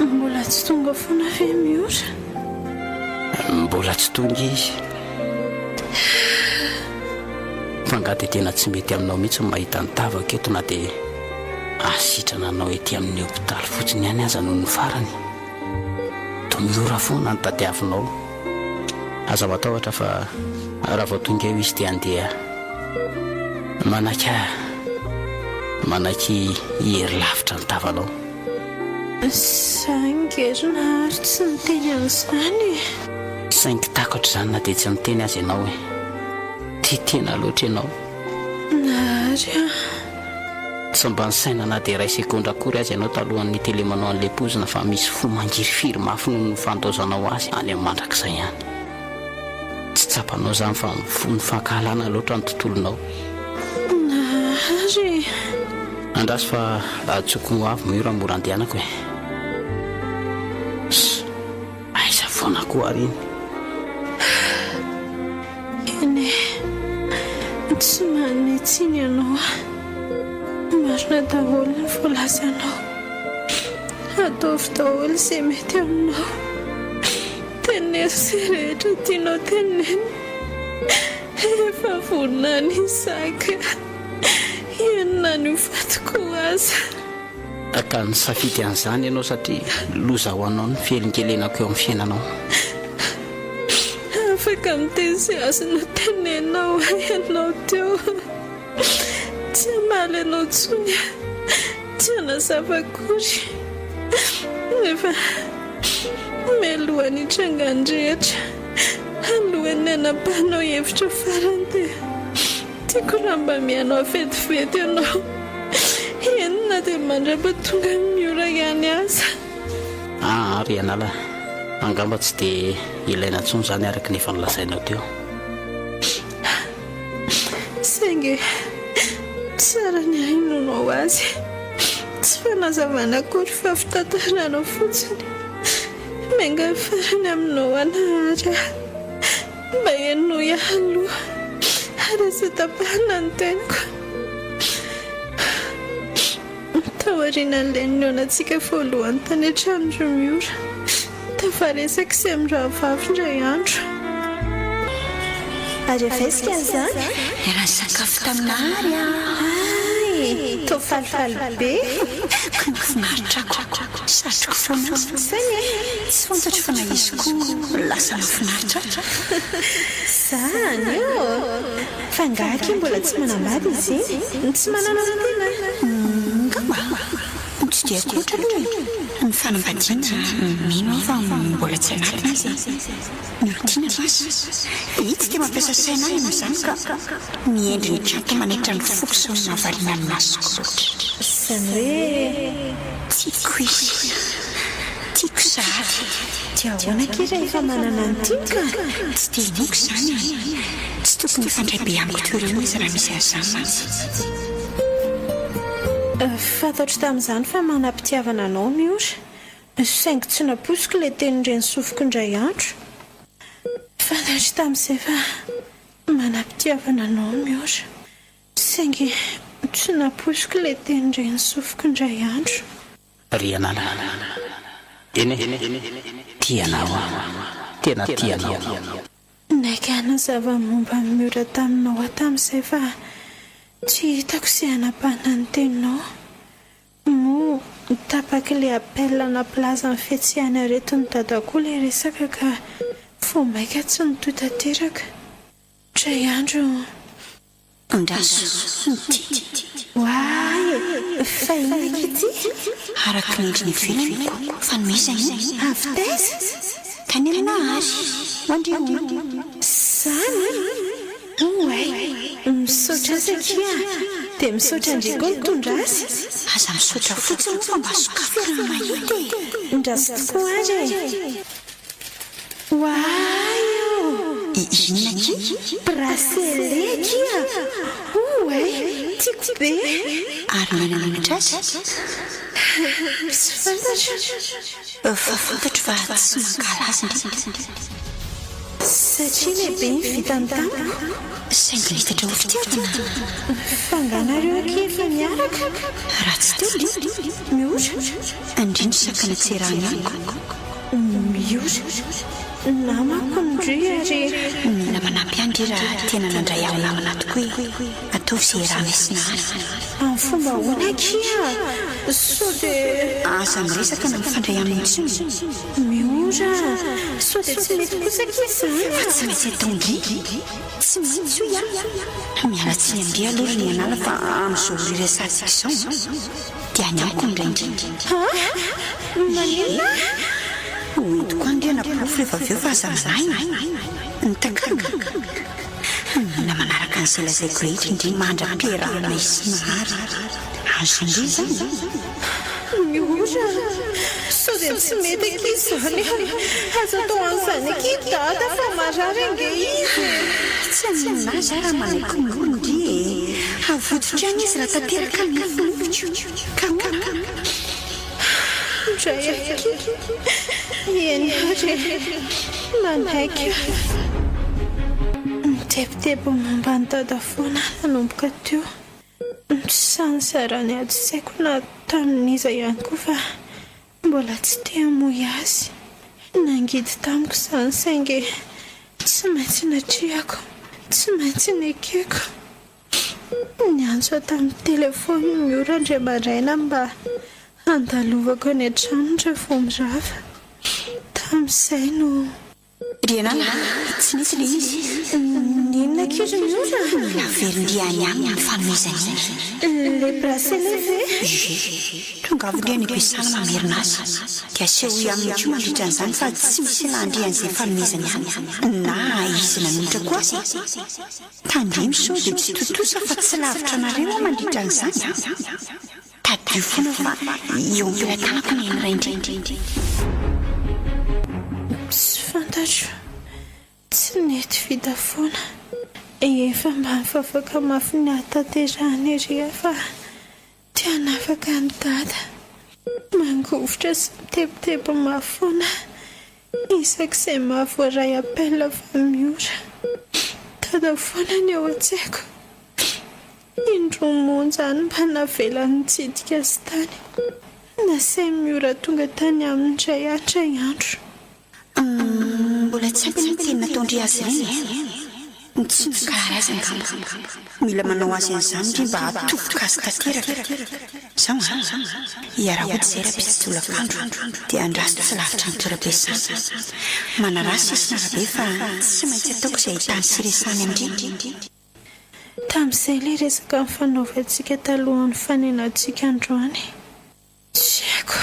Mbola tsy tonga foana ve Miora? Mbola tsy tonga izy. Fa angaha dia tena tsy mety aminao mihitsy ny mahita ny tavako eto na dia hahasitrana anao ety amin'ny hopitaly fotsiny ihany aza noho ny farany? Toa miora foana ny tadiavinao. Aza matahotra fa raha vao tonga eo izy dia handeha manaiky ahy, manaiky hiery lavitra ny tavanao. Saingy ry Nahary tsy niteny an'izany e! Saingy takatro izany na dia tsy niteny aza ianao e! Tia tena loatra ianao. Nahary a! Tsy mba nisaina na dia iray segondra akory aza ianao talohan'ny nitelemanao an'ilay poizina fa misy fo mangirifiry mafy noho ny fandaozanao azy any amin'ny mandrakizay any. Tsy tsapanao izany fa mifono fankahalana loatra ny tontolonao. Nahary e! Andraso fa antsoiko ho avy moa io raha mora andehanako e! Ss! Aiza foana koa ary iny? Eny e! Tsy manome tsiny anao aho. Marina daholo ny voalazanao. Ataovy daholo izay mety aminao. Teneno izay rehetra tianao tenenina. Efa vonona ny hizaka inona ny ho fatiko aza. Ka nisafidy an'izany ianao satria loza ho anao ny fihelingelenako eo amin'ny fiainanao. Afaka miteny izay azonao tenenina ho ahy ianao teo. Tsy hamaly anao intsony aho, tsy hanazava akory. Nefa mialohan'ny hitrangan'ny rehetra, alohan'ny hanapahanao hevitra farany dia tiako raha mba mihaino ahy vetivety ianao. Eny na dia mandra-pahatonga ny miora ihany aza. Aa ry anala, angamba tsy dia ilaina intsony izany araka ny efa nolazainao teo. Saingy tsara ny ahy no azy. Tsy fanazavana akory fa fitantarana fotsiny. Miangavy farany aminao Anahary aho. Mba henoy ahy aloha ary aza tapahina ny teniko. Taorianan'ilay nihaonantsika voalohany tany an-tranon-dry Miora, tafaresaka isay mirahavavy indray andro. Ary avy aiza ka izany? Niara-nisakafo tamin'i Nahary aho. Hay! Toa falifaly be. Ka nahafinaritra ako. Satriko foana aza. Zany e! Tsy fantatro fa na izy koa lasa nahafinaritra ahy. Zany ô! Fa angaha akia mbola tsy manambady izy iny? Tsy manana olon-tiana? Angamba. Tsy dia haiko loatra aloha e! Ny fanambadiana, mino aho fa mbola tsy anatiny izy e! Ny olon-tiana va? Io tsy dia mampiasa saina ahy amin'izany ka! Ny endriny kanto manaitra ny foko sao mahavariana ny masoko loatra. Izany hoe tiako izy. Tiako sahady. Dia ahoana akia rehefa manana ny tiany ka? Tsy dia inoako izany e! Tsy tokony hifandray be amiko toy ireo izy raha misy an'izany mantsy. Fantatro tamin'izany fa manam-pitiavana anao Miora. Saingy tsy nampoiziko ilay tenin'ireny sofiko indray andro. Fantatro tamin'izay fa manam-pitiavana anao Miora. Saingy tsy nampoiziko ilay tenin'ireny sofiko indray andro. Ry anala, eny e, tia anao aho, tena tia anao. Naika hanazava ny momba an'i Miora taminao aho tamin'izay fa tsy hitako izay hanapahana ny teninao. Moa tapak'ilay appel nampilaza ny fihetsehan'ny aretin'i Dada koa ilay resaka ka vao mainka tsy nitohy tanteraka. Indray andro. Andraso ity. Oay e! Fa inona akia ity? Araka ny endriny ivelany ko fanomezana io. Avy taiza? Tany aminà ary. Ho an-dry hono. Zany? Oay! Misaotra azy akia a! Dia misaotra an-dry koa nitondra azy. Aza misaotra fotsiny moa fa mba sokafy raha mahita e! Ndraso tokoa ary e! Oay ô! Inona akia? Bracelet akia! Oay! Tiako be! Ary ny nanolotra azy? Tsy fantatro. Fa fantatro fa tsy mankahala azy ndry. Satria lehibe ny vitany tamiko. Saingy nitatra ho fitiavana. Fa nga nareo akia efa niaraka? Raha tsy teo ndry. Miora. Ndry ny sakana tsy iarahany amiko. Miora. Namako ndry ary. Mila manampy ahy ndry raha tena nandray ahy ho namana tokoa e. Ataovy izay iarahanay sy Nahary. Amin'ny fomba ahoana akia? Sao dia. Aza miresaka na mifandray aminy intsony. Miora a! Sao dia tsy mety kosa akia izany a! Fa tsy maintsy ataon-dry. Tsy maintsy hoy aho. Miala tsiny amin-dry aloha ry Nianala fa amin'izao ora iresahantsika izao dia any amiko ny rain-dry. Ha? Maninona? Ho entiko any ry anaporofo rehefa avy eo fa aza manahy e! Ny takalony? Mila manaraka an'izay lazaiko rehetra indry mandra-piarahanay sy Nahary. Azon-dry izany? Miora a! Sao dia tsy mety akia izany a! Aza atao an'izany akia Dada fa marary ange izy e! Tsy haninona ahy za raha manaiky mora ndry e! Havotsotra ihany izy raha tanteraka ny nofinofiko. Ka ahoana? Indray akia! Eny ary e! Manaiky aho. Nitebiteby momba an'i Dada foana aho nanomboka teo. Tsy sahy nizara ny adin-tsaiko na tamin'iza ihany koa fa mbola tsy te hamoy azy. Nangidy tamiko izany saingy tsy maintsy natrehako, tsy maintsy nekeko. Niantso ahy tamin'ny telefaoniny ny ora indray maraina mba handalovako any an-tranony raha vao mirava. Tamin'izay no. Ry anala, tsy nisy ilay izy. N'inona akia ry Miora? Mila averin-dry any aminy ny fanomezana iny. Ilay bracelet ve? Ie. Tonga avy ndry any am-piasana mamerina azy. Dia asehoy aminy koa mandritra an'izany fa tsy misy ilan-dry an'izay fanomezany any. Na izy nanolotra koa aza e. Tandremo sao dia tsy tontosa fa tsy lavitra anareo aho mandritra an'izany an! Tadidio foana fa eo am-pelatanako ny ain'ny rain-dreny. Tsy fantatro, tsy nety vita foana. Efa mba nivavaka mafy ny hahatanterahany ery aho fa te hanafaka an'i Dada. Mangovitra sy mitebiteby mafy foana aho isak'izay mahavoaray appel avy amin'i Miora. Dada foana ny ao an-tsaiko. Indroa monja aho no mba navelany nitsidika azy tany. Nasain'i Miora tonga tany aminy indray aho indray andro. Humm, mbola tsy ampy anie ny teny nataon-dry azy ireny e! Tsy nankahala azy angamba. Mila manao azy an'izany ndry mba hahatofoka azy tanteraka. Zao an! Hiara-hody izay rahampitso tolakandro dia andraso tsy lavitra ny toeram-piasana. Manaraha sisin'arabe fa tsy maintsy ataoko izay ahitany sy iresahany amin-dry. Tamin'izay ilay resaka nifanaovantsika talohan'ny nifanenantsika androany. Tsy haiko.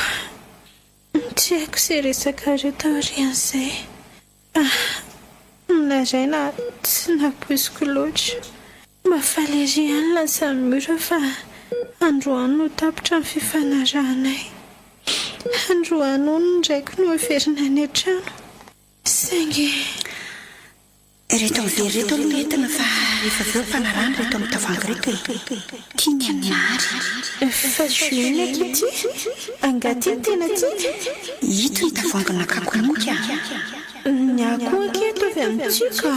Tsy haiko izay resakareo taorian'izay. Fa nolazaina tsy nampoiziko loatra. Mba faly ery ihany lasa Miora fa androany no tapitra ny fifanarahanay. Androany hono ny raiko no hiverina any an-trano. Saingy. Ireto mivery ireto aloha entina fa rehefa avy eo ampanarahana ireto amin'ny tavoahangy ireto e! Tia ny an'i Nahary. Fa jus inona akia ity? Angaha ity no tena tiany? Ito ny tavoahangy nakako an'iny ka! Ny ahy koa akia ataovy amin'ny tsioka a!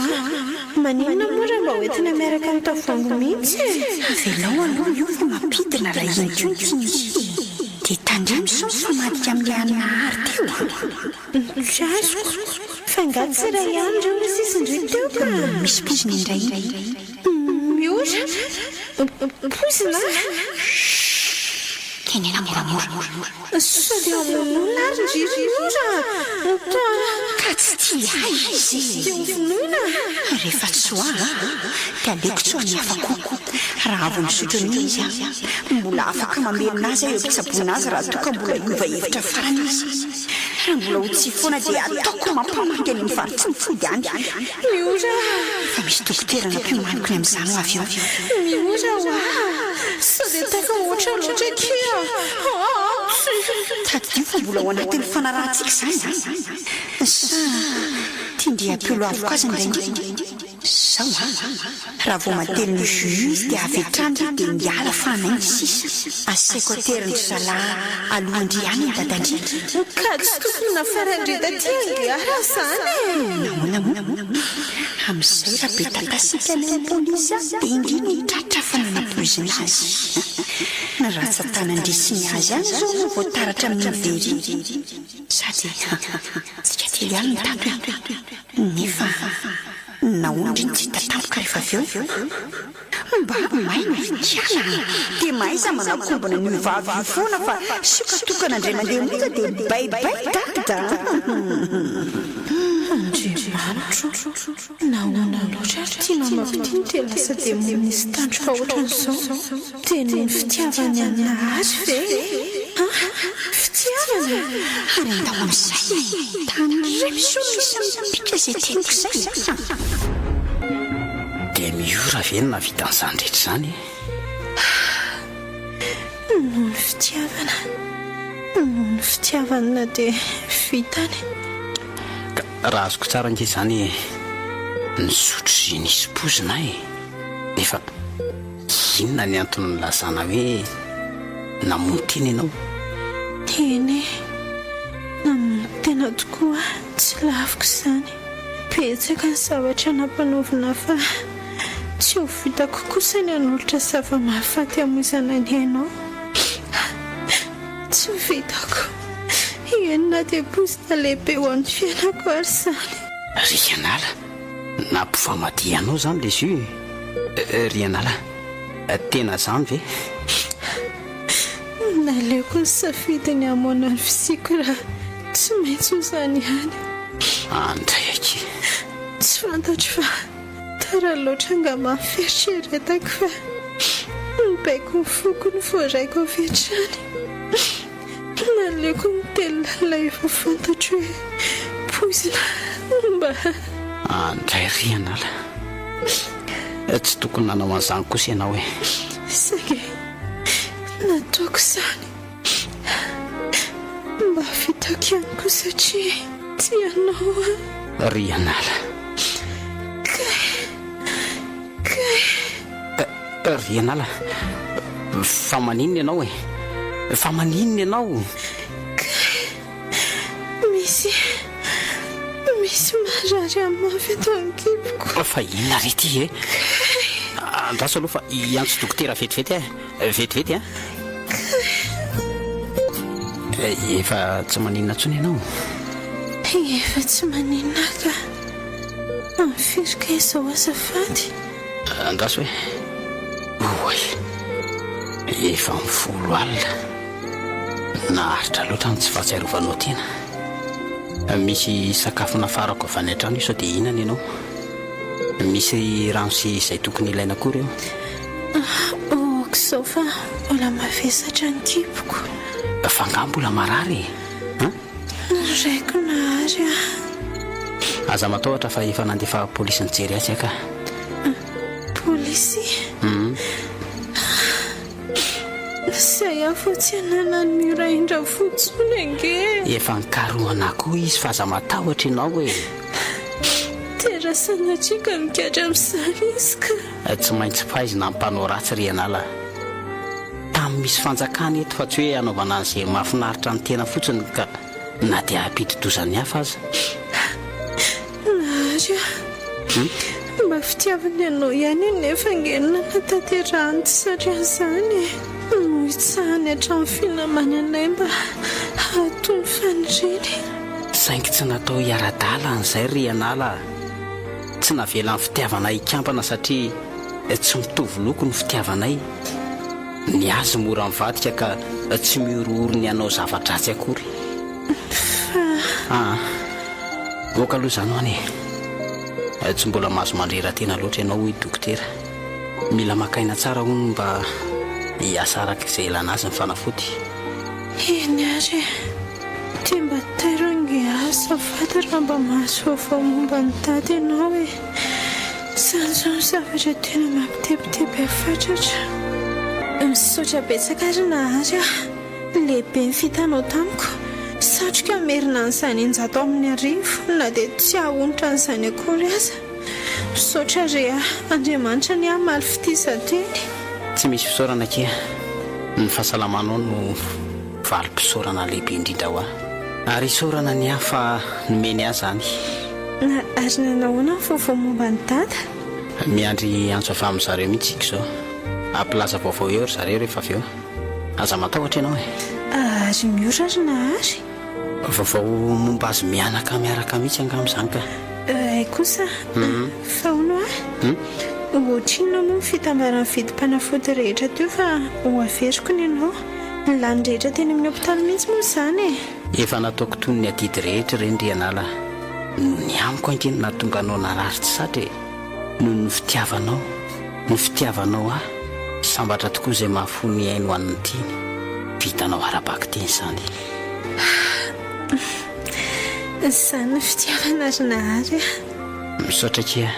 Maninona moa raha mba hoentina miaraka amin'ny tavoahangy mihitsy e? Avelao aloha io fa mampidina raha iny koa no tian'i e! Dia tandremo sao mifamadika amin'ilay an'i Nahary teo a! Tsy azoko. Fa angaha tsy iray ihany ireo no sisindry teo ka? Misy poizina indray iny. Miora. Poizina? Chut! Tenena moramora. Sao dia hamono olona ary ndry ry Miora a! Ka tsy tia ahy izy e! Dia hovonoina? Rehefa tsy ho ahy dia aleoko tsy ho an'ny hafa koa. Raha avy misotro an'io izy an! Mbola afaka mamelona azy aho eo am-pitsaboana azy raha toa ka mbola hiova hevitra farany izy. Raha mbola ho tsia foana dia ataoko mampamangy any amin'ny vary tsy mifody any. Miora a! Fa misy dokotera nampiomaniko ny amin'izany ho avy eo. Miora hoa! Sao dia tafahoatra loatra akia aa! Tsy. Tadidio fa mbola ao anatin'ny fanarahantsika izany an! Sa tian-dry Apollo avokoa aza indraindray? Zao an! Raha vao matelina jus izy dia avy hatrany ry dia miala fa anay ny sisa. Asaiko aterin-dry zalahy alohan-dry ihany ny dadan-dry. Ka tsy tokony nafaran-dry taty ange raha zany e! Nahoana moa? Amin'izay raha be tatasika any amin'ny polisy dia indry no tratra fa nanapoizina azy. Ny ratsan-tanan-dry sy ny azy ihany izao no voataratra amin'iny very iny. Sady tsika telo ihany no tato e! Nefa nahoana ndry no tsy hita tampoka rehefa avy eo? Mba maina ry kiala a! Dia mahaiza manakombona an'io vavy io foana fa sioka tokana indray mandeha monja dia bay bay dada a! Andriamanitro, nahoana loatra ary ity namako ity no dia lasa demony misy tandroka ohatran'izao? Dia noho ny fitiavany an'i Nahary ve e? An? Fitiavana? Ary andao amin'izay e! Tandremo soa misy mipika izay teniko izay a! Dia Miora ve no nahavita an'izany rehetra izany e? Noho ny fitiavana. Noho ny fitiavany na dia vitany. Ka raha azoko tsara ange izany e, nisotro sy nisy poizina e! Nefa. Inona ny antony nilazana hoe namono tena ianao? Eny e, namono tena tokoa aho, tsy laviko izany. Betsaka ny zavatra nampanaovina fa tsy ho vitako kosa ny hanolotra zava-mahafaty hamoizana ny ainao. Tsy ho vitako. Eny na dia poizina lehibe ho an'ny fiainako ary izany. Ry anala, Nampifamadihanao izany le jus e! Ry anala, tena zany ve? Naleoko nisafidy ny hamoana ny fisiako raha tsy maintsy ho izany ihany. Andray akia! Tsy fantatro fa tara loatra angamba ny fieritreretako fa nibaiko ny foko no voaraiko avy hatrany. Naleoko nitelina ilay efa fantatro hoe poizina mba. Andray ry anala. Tsy tokony nanao an'izany kosa ianao e. Saingy nataoko izany. Mba vitako ihany koa satria tia anao aho. Ry anala. Kay. Kay. Ry anala, fa maninona ianao e? Fa maninona ianao? Kay, misy, misy marary ahy mafy ato an-kiboko. Fa inona re ity e? Kay. Andraso aloha fa hiantso dokotera vetivety aho e. Vetivety an. Kay. Efa tsy maninona intsony ianao? Efa tsy maninona aho ka. Amin'ny firy kay izao azafady? Andraso e! Oay! Efa amin'ny folo alina. Naharitra loatra ny tsy fahatsiarovanao tena. Misy sakafo nafarako avy any an-trano io sao dia hihinana ianao. Misy rano sy izay tokony ilaina koa ireo. Ok izao fa mbola mavesatra ny kiboko. Fa angaha mbola marary e? An? Raiko nahary aho. Aza matahotra fa efa nandefa polisy nijery azy aho ka. Polisy? Hum. Izay aho vao tsy ananan'i Mura indra fo intsony ange. Efa nikarohana koa izy fa aza matahotra ianao e. Dia raha sanatria ka migadra amin'izany izy ka. Tsy maintsy faizina ny mpanao ratsy ry anala. Tany misy fanjakana eto fa tsy hoe hanaovana an'izay mahafinaritra ny tena fotsiny ka na dia hampidi-doza ny hafa aza. Nahary a! Mba fitiavany anao ihany anefa ange no nanatanterahany tsy satry an'izany e! Nohitsahany hatramin'ny finamananay mba hahatony faniriany. Saingy tsy natao hiara-dalana izay ry anala a! Tsy navelan'ny fitiavana hikambana satria tsy mitovy loko ny fitiavanay. Ny azy mora mivadika ka tsy mihorohoro ny hanao zava-dratsy akory. Fa. Aa. Ok aloha izany hoany e. Tsy mbola mahazo mandrera-tena loatra ianao hoy dokotera. Mila maka aina tsara hono mba hiasa araka izay ilana azy ny fanafody. Eny ary e. Dia mba tairo ange. Azafady raha mba mahazo vaovao momba an'i Dada ianao e. Izany izao no zavatra tena mampitebiteby ahy fatratra. Misaotra betsaka ry Nahary a. Lehibe ny vitanao tamiko. Satriko hamerina an'izany in-jato amin'ny arivo na dia tsy hahonitra an'izany akory aza. Misaotra re a. Andriamanitra anie hamaly fitia izato eny. Tsy misy fisaorana akia. Ny fahasalamanao no valim-pisaorana lehibe indrindra ho ahy. Ary isaorana ny ahy fa nomeny ahy izany. Ary nanahoana ny vaovao momba an'i Dada? Miandry antso avy amin-dry zareo mihitsy isika izao. Hampilaza vaovao eo ry zareo rehefa avy eo. Aza matahotra ianao e! Ary miora ry Nahary? Vaovao momba azy mianaka miaraka mihitsy angamba izany ka. Hay kosa. Fa hono hoa? Ohatrinona moa ny fitambaran'ny vidim-panafody rehetra teo fa ho averiko ny anao. Ny lany rehetra teny amin'ny hopitaly mihitsy moa izany e! Efa nataoko toy ny adidy rehetra ireny ry Anala. Ny amiko ange no nahatonga anao narary tsy satry e! Noho ny fitiavanao, ny fitiavanao ahy. Sambatra tokoa izay mahafoy ny ainy ho an'ny tiany. Vitanao ara-bakiteny izany. Izany ny fitiavana ry Nahary a! Misaotra akia.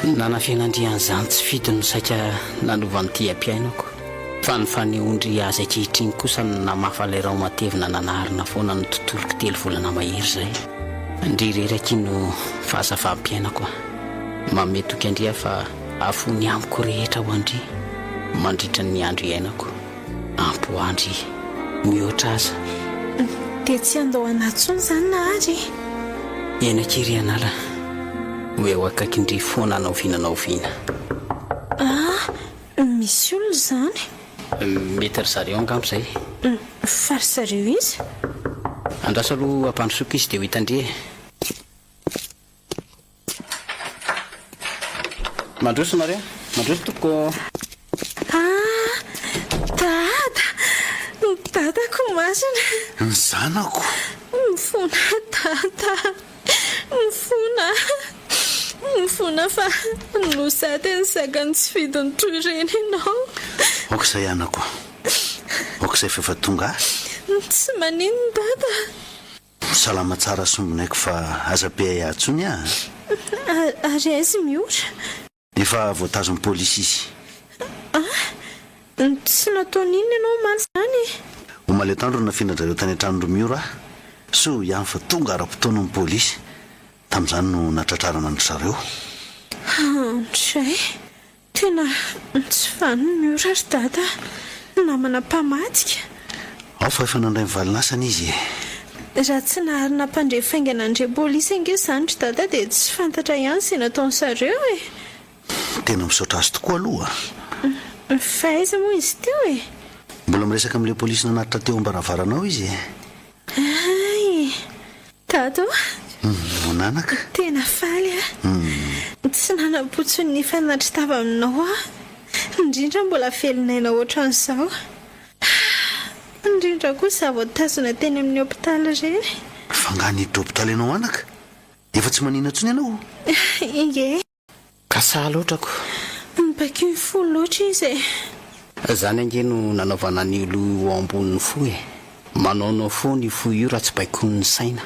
Nanafenan-dry an'izany tsy fidiny no saika nanova ny diam-piainako. Fa ny fanehoan-dry azy ankehitriny kosa no namafa ilay raho-matevina nanarina foana ny tontoloko telo volana mahery izay. Ndry irery akia no fahazavam-piainako a! Manome toky an-dry aho fa hahafoy ny amiko rehetra ho an-dry mandritra ny andro iainako. Ampy ho an-dry. Mihoatra aza. Dia tsy handao anà intsony izany Nahary e? Eny akia ry Anala. Ho eo akaikin-dry foana na oviana na oviana. Ah! Misy olona izany? Mety ry zareo angamba izay. Fa ry zareo iza? Andraso aloha hampandrosoako izy dia ho hitan-dry e. Mandroso nareo, mandroso tompoko ô. Ah! Dada! Dadako masina! Ny zanako! Mifona dada! Mifona Mifona fa loza dia nizaka ny tsy fidiny toy ireny ianao. Aoka izay anako. Aoka izay fa efa tonga ahy. Tsy maninona dada. Salama tsara sombinaiko fa aza be ahiahy intsony ah. Ary aiza i Miora? Efa voatazon'ny polisy izy. Ah! Tsy nataony inona ianao omaly izany e? Omaly atoandro no nafindran-dry zareo tany an-tranon-dry Miora aho. Soa ihany fa tonga ara-potoana ny polisy. Tamin'izany no nahatratrarana an-dry zareo. Andray! Tena tsy vanona Miora ry Dada a! Namana mpamadika. Ao fa efa nandray ny valin'asany izy e! Raha tsy nahary nampandre faingana an'ireo polisy ange izany ry Dada dia tsy fantatra ihany izay nataon'zareo e! Tena misaotra azy tokoa aloha a! Fa aiza moa izy teo e? Mbola miresaka amin'ilay polisy nanatitra teo am-baravarana ao izy e! Hay! Dada ô! Humm, anaka. Tena faly aho. Tsy nanam-po tsy nifanatri-tava aminao aho. Indrindra mbola velon'aina ohatran'izao. Indrindra koa izaho voatazona teny amin'ny hopitaly ireny. Fa angaha niditra hopitaly ianao anaka? Efa tsy manina intsony ianao? Ie. Ka sahy loatra ko. Nibaiko fo loatra izy e. Zany ange no nanaovana an'io loha io ao ambonin'ny fo e. Manaonao foana io fo io raha tsy baikoin'ny saina.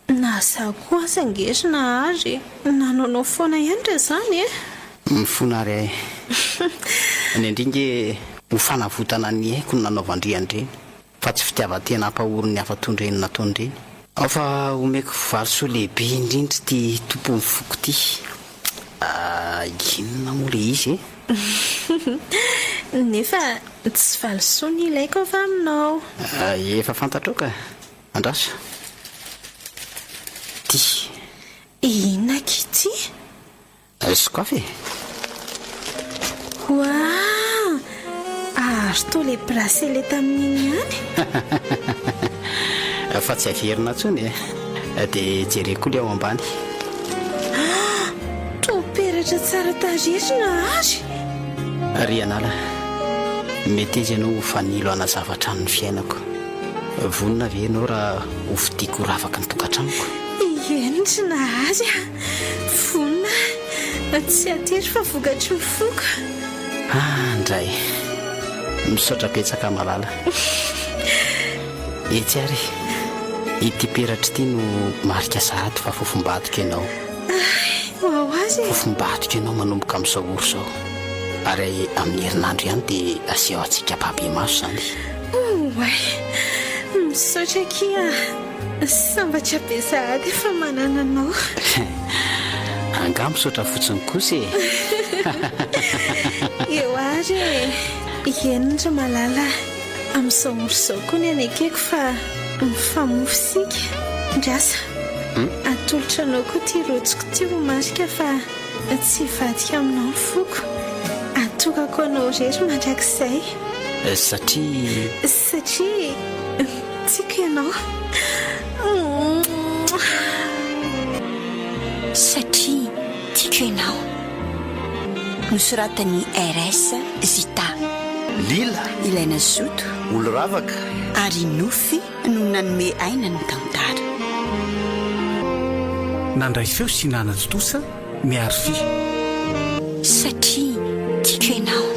Na za koa aza ange ry Nahary nanaonao foana ihany raha izany e. Mifona ary ahy. Ny an-dry nge ho fanavotana ny aiko no nanaovan-dry an'ireny. Fa tsy fitiavan-tena hampahory ny hafa toy ireny nataony ireny. Ao fa omeko valisoa lehibe indrindra ity tompon'ny foko ity. Ah, inona moa ilay izy e? Nefa tsy valisoa ny ilaiko avy aminao. Efa fantatrao ka. Andraso. Ity. Inona akia ity? Sokafy e! Waah! Ary toa ilay bracelet tamin'iny ihany. Fa tsy averina intsony e! Dia jereo koa ilay ao ambany. Ah! Toa peratra tsara tarehy ry Nahary! Ry Anala, meteza ianao ho fanilo hanazava hatrany ny fiainako. Vonona ve ianao raha hofidiako ho ravaky ny tokantranoko? Eny ry Nahary a! Vonona aho. Tsy atery fa vokatry ny foko. Ah ndray! Misaotra betsaka Malala. Etsy ary e! Ity peratra ity no marika sahady fa fofombadiko ianao. Ho azy e! Fofombadiko ianao manomboka amin'izao ora izao. Ary amin'ny herinandro ihany dia aseho antsika ampahibemaso izany. Oay! Misaotra akia a! Sambatra be sahady efa manana anao. Angaha misaotra fotsiny kosa e! Eo ary e! Eny ry malala a! Amin'izao ora izao koa ny anekeko fa mifamofo isika. Ndrasa, atolotra anao koa ity rojoko ity ho marika fa tsy hivadika aminao ny foko. Atokako anao irery mandrakizay. Satria. Satria tiako ianao. Satria tiako ianao. Nosoratan'i RS Zita. Lila. Ilaina Zoto. Oloravaka. Ary Nofy no nanome aina ny tantara. Nandray feo sy nanatontosa Miarify. Satria tiako ianao.